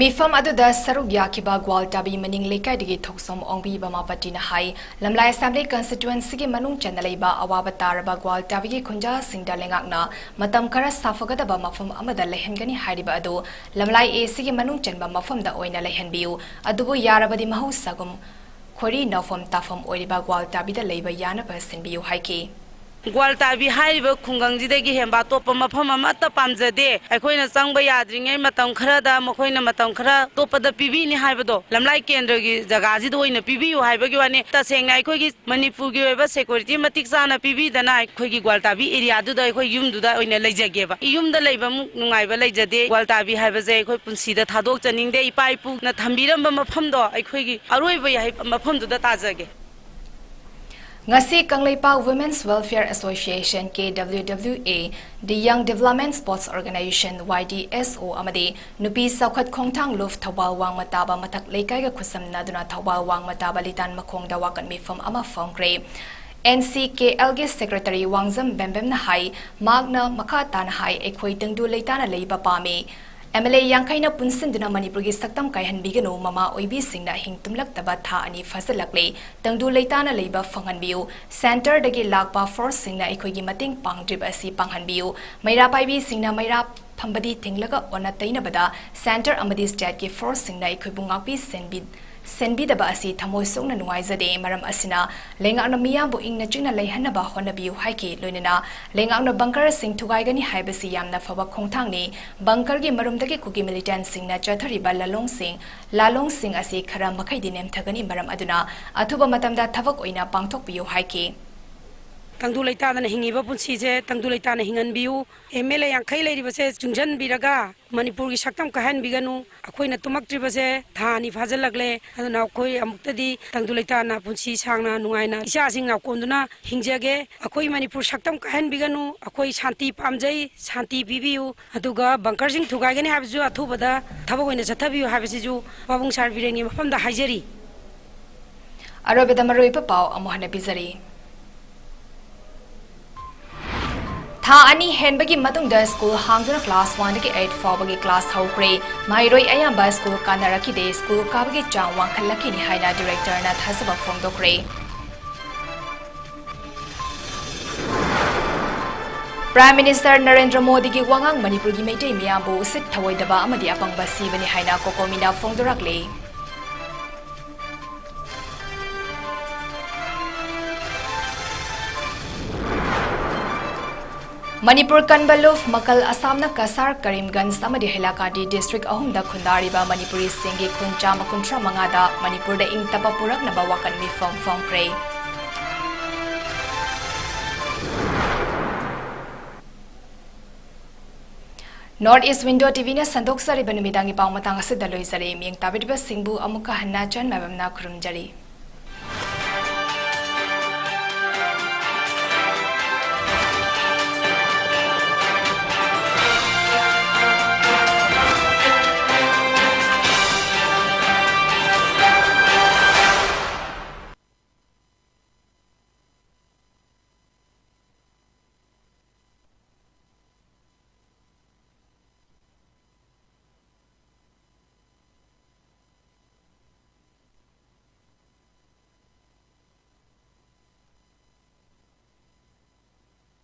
ꯃꯤꯐꯝ ꯑꯗꯨꯗ ꯁꯔꯨꯛ ꯌꯥꯈꯤꯕ ꯒ꯭ꯋꯥꯜꯇꯥꯕꯤ ꯃꯅꯤꯡ ꯂꯩꯀꯥꯏꯗꯒꯤ ꯊꯣꯛꯆꯣꯝ ꯑꯣꯡꯕꯤ ꯕꯃꯥꯄꯇꯤꯅ ꯍꯥꯏ, ꯂꯝꯂꯥꯏ ꯑꯦꯁꯦꯝꯕ꯭ꯂꯤ ꯀꯟꯁꯇꯤꯇ꯭ꯋꯦꯟꯁꯤꯒꯤ ꯃꯅꯨꯡ ꯆꯟꯅ ꯂꯩꯕ ꯑꯋꯥꯕ ꯇꯥꯔꯕ ꯒ꯭ꯋꯥꯜꯇꯥꯕꯤꯒꯤ ꯈꯨꯟꯖꯥꯁꯤꯡꯗ ꯂꯩꯉꯥꯛꯅ ꯃꯇꯝ ꯈꯔ ꯁꯥꯐꯒꯗꯕ ꯃꯐꯝ ꯑꯃꯗ ꯂꯩꯍꯟꯒꯅꯤ ꯍꯥꯏꯔꯤꯕ ꯑꯗꯨ ꯂꯝꯂꯥꯏ ꯑꯦꯁꯤꯒꯤ ꯃꯅꯨꯡ ꯆꯟꯕ ꯃꯐꯝꯗ ꯑꯣꯏꯅ ꯂꯩꯍꯟꯕꯤꯌꯨ, ꯑꯗꯨꯕꯨ ꯌꯥꯔꯕꯗꯤ ꯃꯍꯧꯁꯥꯒꯨꯝ ꯈꯣꯏꯔꯤ ꯅꯧꯐꯝ ꯇꯥꯐꯝ ꯑꯣꯏꯔꯤꯕ ꯒ꯭ꯋꯥꯜꯇꯥꯕꯤꯗ ꯂꯩꯕ ꯌꯥꯅꯕ ꯁꯤꯟꯕꯤꯌꯨ ꯍꯥꯏꯈꯤ꯫ ꯒ꯭ꯋꯥꯜꯇꯥꯕꯤ ꯍꯥꯏꯔꯤꯕ ꯈꯨꯡꯒꯪꯁꯤꯗꯒꯤ ꯍꯦꯟꯕ ꯑꯇꯣꯞꯄ ꯃꯐꯝ ꯑꯃꯠꯇ ꯄꯥꯝꯖꯗꯦ꯫ ꯑꯩꯈꯣꯏꯅ ꯆꯪꯕ ꯌꯥꯗ꯭ꯔꯤꯉꯩ ꯃꯇꯝ ꯈꯔꯗ ꯃꯈꯣꯏꯅ ꯃꯇꯝ ꯈꯔ ꯑꯇꯣꯞꯄꯗ ꯄꯤꯕꯤꯅꯤ ꯍꯥꯏꯕꯗꯣ, ꯂꯝꯂꯥꯏ ꯀꯦꯟꯗ꯭ꯔꯒꯤ ꯖꯒꯥꯁꯤꯗ ꯑꯣꯏꯅ ꯄꯤꯕꯤꯌꯨ ꯍꯥꯏꯕꯒꯤ ꯋꯥꯅꯤ꯫ ꯇꯁꯦꯡꯅ ꯑꯩꯈꯣꯏꯒꯤ ꯃꯅꯤꯄꯨꯔꯒꯤ ꯑꯣꯏꯕ ꯁꯦꯀ꯭ꯌꯨꯔꯤꯇꯤ ꯃꯇꯤꯛ ꯆꯥꯅ ꯄꯤꯕꯤꯗꯅ ꯑꯩꯈꯣꯏꯒꯤ ꯒ꯭ꯋꯥꯜꯇꯥꯕꯤ ꯑꯦꯔꯤꯌꯥꯗꯨꯗ ꯑꯩꯈꯣꯏ ꯌꯨꯝꯗꯨꯗ ꯑꯣꯏꯅ ꯂꯩꯖꯒꯦꯕ꯫ ꯌꯨꯝꯗ ꯂꯩꯕꯃꯨꯛ ꯅꯨꯡꯉꯥꯏꯕ ꯂꯩꯖꯗꯦ꯫ ꯒ꯭ꯋꯥꯜꯇꯥꯕꯤ ꯍꯥꯏꯕꯁꯦ ꯑꯩꯈꯣꯏ ꯄꯨꯟꯁꯤꯗ ꯊꯥꯗꯣꯛꯆꯅꯤꯡꯗꯦ꯫ ꯏꯄꯥ ꯏꯄꯨꯅ ꯊꯝꯕꯤꯔꯝꯕ ꯃꯐꯝꯗꯣ ꯑꯩꯈꯣꯏꯒꯤ ꯑꯔꯣꯏꯕ ꯌꯥꯏ ꯃꯐꯝꯗꯨꯗ ꯇꯥꯖꯒꯦ꯫ ꯉꯁꯤ Kangleipak Women's Welfare Association, K W W A, The Young Development Sports Organization, Y D S O, ꯑꯃꯗꯤ ꯅꯨꯄꯤ ꯆꯥꯎꯈꯠ ꯈꯣꯡꯊꯥꯡ ꯂꯨꯞ ꯊꯧꯕꯥꯜ ꯋꯥꯡꯃ ꯇꯥꯕ ꯃꯊꯛ ꯂꯩꯀꯥꯏꯒ ꯈꯨꯠꯁꯝꯅꯗꯨꯅ ꯊꯧꯕꯥꯜ ꯋꯥꯡꯃ ꯇꯥꯕ ꯂꯤꯇꯥꯟ ꯃꯈꯣꯡꯗ ꯋꯥꯀꯠ ꯃꯤꯐꯝ ꯑꯃ ꯐꯝꯈ꯭ꯔꯦ꯫ N C K L ꯒꯤ Secretary ꯋꯥꯡꯖꯝ ꯕꯦꯝꯕꯦꯝꯅ ꯍꯥꯏ, ꯃꯍꯥꯛꯅ ꯃꯈꯥ ꯇꯥꯅ ꯍꯥꯏ, ꯑꯩꯈꯣꯏ ꯇꯪꯗꯨ ꯂꯩꯇꯥꯅ ꯂꯩꯕ ꯄꯥꯝꯃꯤ꯫ M L A ꯌꯥꯡꯈꯩꯅ ꯄꯨꯟꯁꯤꯟꯗꯨꯅ ꯃꯅꯤꯄꯨꯔꯒꯤ ꯁꯛꯇꯝ ꯀꯥꯏꯍꯟꯕꯤꯒꯅꯨ, ꯃꯃꯥ ꯑꯣꯏꯕꯤꯁꯤꯡꯅ ꯑꯍꯤꯡ ꯇꯨꯝꯂꯛꯇꯕ ꯊꯥ ꯑꯅꯤ ꯐꯥꯖꯤꯜꯂꯛꯂꯦ꯫ ꯇꯪꯗꯨ ꯂꯩꯇꯥꯅ ꯂꯩꯕ ꯐꯪꯍꯟꯕꯤꯌꯨ꯫ Centreꯗꯒꯤ ꯂꯥꯛꯄ forceꯁꯤꯡꯅ ꯑꯩꯈꯣꯏꯒꯤ ꯃꯇꯦꯡ ꯄꯥꯡꯗ꯭ꯔꯤꯕ ꯑꯁꯤ ꯄꯥꯡꯍꯟꯕꯤꯌꯨ꯫ ꯃꯩꯔꯥ ꯄꯥꯏꯕꯤꯁꯤꯡꯅ ꯃꯩꯔꯥ ꯐꯝꯕꯗꯤ ꯊꯤꯡꯂꯒ ꯑꯣꯟꯅ ꯇꯩꯅꯕꯗ Centre ꯑꯃꯗꯤ Stateꯀꯤ forceꯁꯤꯡꯅ ꯑꯩꯈꯣꯏꯕꯨ ꯉꯥꯛꯄꯤ ꯁꯦꯟꯕꯤ-, ꯁꯦꯟꯕꯤꯗꯕ ꯑꯁꯤ ꯊꯃꯣꯏ ꯁꯣꯛꯅ ꯅꯨꯡꯉꯥꯏꯖꯗꯦ꯫ ꯃꯔꯝ ꯑꯁꯤꯅ ꯂꯩꯉꯥꯛꯅ ꯃꯤꯌꯥꯝꯕꯨ ꯏꯪꯅ ꯆꯤꯛꯅ ꯂꯩꯍꯟꯅꯕ ꯍꯣꯠꯅꯕꯤꯌꯨ ꯍꯥꯏꯈꯤ꯫ ꯂꯣꯏꯅꯅ ꯂꯩꯉꯥꯛꯅ ꯕꯪꯀꯔꯁꯤꯡ ꯊꯨꯒꯥꯏꯒꯅꯤ ꯍꯥꯏꯕꯁꯤ ꯌꯥꯝꯅ ꯐꯕ ꯈꯣꯡꯊꯥꯡꯅꯤ꯫ ꯕꯪꯀꯔꯒꯤ ꯃꯔꯨꯝꯗꯒꯤ ꯀꯨꯀꯤ ꯃꯤꯂꯤꯇꯦꯟꯠꯁꯤꯡꯅ ꯆꯠꯊꯔꯤꯕ ꯂꯥꯂꯣꯡꯁꯤꯡ, ꯂꯥꯂꯣꯡꯁꯤꯡ ꯑꯁꯤ ꯈꯔ ꯃꯈꯩꯗꯤ ꯅꯦꯝꯊꯒꯅꯤ꯫ ꯃꯔꯝ ꯑꯗꯨꯅ ꯑꯊꯨꯕ ꯃꯇꯝꯗ ꯊꯕꯛ ꯑꯣꯏꯅ ꯄꯥꯡꯊꯣꯛꯄꯤꯌꯨ ꯍꯥꯏꯈꯤ꯫ ꯇꯪꯗꯨ ꯂꯩꯇꯥꯗꯅ ꯍꯤꯡꯉꯤꯕ ꯄꯨꯟꯁꯤꯁꯦ ꯇꯪꯗꯨ ꯂꯩꯇꯥꯅ ꯍꯤꯡꯍꯟꯕꯤꯌꯨ꯫ ꯑꯦꯝ ꯑꯦꯜ ꯑꯦ ꯌꯥꯡꯈꯩ ꯂꯩꯔꯤꯕꯁꯦ ꯆꯨꯡꯁꯤꯟꯕꯤꯔꯒ ꯃꯅꯤꯄꯨꯔꯒꯤ ꯁꯛꯇꯝ ꯀꯥꯏꯍꯟꯕꯤꯒꯅꯨ꯫ ꯑꯩꯈꯣꯏꯅ ꯇꯨꯝꯃꯛꯇ꯭ꯔꯤꯕꯁꯦ ꯊꯥ ꯑꯅꯤ ꯐꯥꯖꯤꯜꯂꯛꯂꯦ꯫ ꯑꯗꯨꯅ ꯑꯩꯈꯣꯏ ꯑꯃꯨꯛꯇꯗꯤ ꯇꯪꯗꯨ ꯂꯩꯇꯥꯅ ꯄꯨꯟꯁꯤ ꯁꯥꯡꯅ ꯅꯨꯡꯉꯥꯏꯅ ꯏꯆꯥꯁꯤꯡ ꯅꯥꯎꯀꯣꯟꯗꯨꯅ ꯍꯤꯡꯖꯒꯦ꯫ ꯑꯩꯈꯣꯏ ꯃꯅꯤꯄꯨꯔ ꯁꯛꯇꯝ ꯀꯥꯏꯍꯟꯕꯤꯒꯅꯨ꯫ ꯑꯩꯈꯣꯏ ꯁꯥꯟꯇꯤ ꯄꯥꯝꯖꯩ, ꯁꯥꯟꯇꯤ ꯄꯤꯕꯤꯌꯨ꯫ ꯑꯗꯨꯒ ꯕꯪꯀꯔꯁꯤꯡ ꯊꯨꯒꯥꯏꯒꯅꯤ ꯍꯥꯏꯕꯁꯨ ꯑꯊꯨꯕꯗ ꯊꯕꯛ ꯑꯣꯏꯅ ꯆꯠꯊꯕꯤꯌꯨ ꯍꯥꯏꯕꯁꯤꯁꯨ ꯄꯥꯕꯨꯡ ꯁꯥꯔ ꯕꯤꯔꯦꯟꯒꯤ ꯃꯐꯝꯗ ꯍꯥꯏꯖꯔꯤ꯫ ꯑꯔꯣꯏꯕꯗ ꯃꯔꯨꯑꯣꯏꯕ ꯄꯥꯎ ꯑꯃꯨꯛ ꯍꯟꯅ ꯄꯤꯖꯔꯤ꯫ ꯊꯥ ꯑꯅꯤ ꯍꯦꯟꯕꯒꯤ ꯃꯇꯨꯡꯗ ꯁ꯭ꯀꯨꯜ ꯍꯥꯡꯗꯨꯅ ꯀ꯭ꯂꯥꯁ ꯋꯥꯟꯗꯒꯤ ꯑꯩꯠ ꯐꯥꯎꯕꯒꯤ ꯀ꯭ꯂꯥꯁ ꯍꯧꯈ꯭ꯔꯦ꯫ ꯃꯍꯩꯔꯣꯏ ꯑꯌꯥꯝꯕ ꯁ꯭ꯀꯨꯜ ꯀꯥꯅꯔꯛꯈꯤꯗꯦ꯫ ꯁ꯭ꯀꯨꯜ ꯀꯥꯕꯒꯤ ꯆꯥꯡ ꯋꯥꯡꯈꯠꯂꯛꯈꯤꯅꯤ ꯍꯥꯏꯅ ꯗꯤꯔꯦꯛꯇꯔꯅ ꯊꯥꯖꯕ ꯐꯣꯡꯗꯣꯛꯈ꯭ꯔꯦ꯫ ꯄ꯭ꯔꯥꯏꯝ ꯃꯤꯅꯤꯁꯇꯔ ꯅꯔꯦꯟꯗ꯭ꯔ ꯃꯣꯗꯤꯒꯤ ꯋꯥꯉꯥꯡ ꯃꯅꯤꯄꯨꯔꯒꯤ ꯃꯩꯇꯩ ꯃꯤꯌꯥꯝꯕꯨ ꯎꯁꯤꯠ ꯊꯑꯣꯏꯗꯕ ꯑꯃꯗꯤ ꯑꯄꯪꯕ ꯁꯤꯕꯅꯤ ꯍꯥꯏꯅ ꯀꯣꯀꯣꯃꯤꯅ ꯐꯣꯡꯗꯣꯔꯛꯂꯤ꯫ ꯃꯅꯤꯄꯨꯔ ꯀꯟꯕ ꯂꯨꯞ ꯃꯀꯜ ꯑꯁꯥꯝꯅ ꯀꯁꯥꯔ, ꯀꯔꯤꯝꯒꯟꯖ ꯑꯃꯗꯤ ꯍꯩꯂꯥꯀꯥꯟꯗꯤ ꯗꯤꯁꯇ꯭ꯔꯤꯛ ꯑꯍꯨꯝꯗ ꯈꯨꯟꯗꯥꯔꯤꯕ ꯃꯅꯤꯄꯨꯔꯤꯁꯤꯡꯒꯤ ꯈꯨꯟ ꯆꯥꯝꯃ ꯀꯨꯟꯊ꯭ꯔꯥ ꯃꯉꯥꯗ ꯃꯅꯤꯄꯨꯔꯗ ꯏꯪ ꯇꯞꯄ ꯄꯨꯔꯛꯅꯕ ꯋꯥꯀꯠ ꯃꯤꯐꯝ ꯐꯣꯡꯈ꯭ꯔꯦ꯫ North East Window ꯇꯤ ꯚꯤꯅ ꯁꯟꯗꯣꯛꯆꯔꯤꯕ ꯅꯨꯃꯤꯗꯥꯡꯒꯤ ꯄꯥꯎ ꯃꯇꯥꯡ ꯑꯁꯤꯗ ꯂꯣꯏꯖꯔꯦ꯫ ꯃꯤꯠꯌꯦꯡ ꯇꯥꯕꯤꯔꯤꯕꯁꯤꯡꯕꯨ ꯑꯃꯨꯛꯀ ꯍꯟꯅ ꯆꯟ ꯃꯥꯏꯕꯝꯅ ꯈꯨꯔꯨꯝꯖꯔꯤ꯫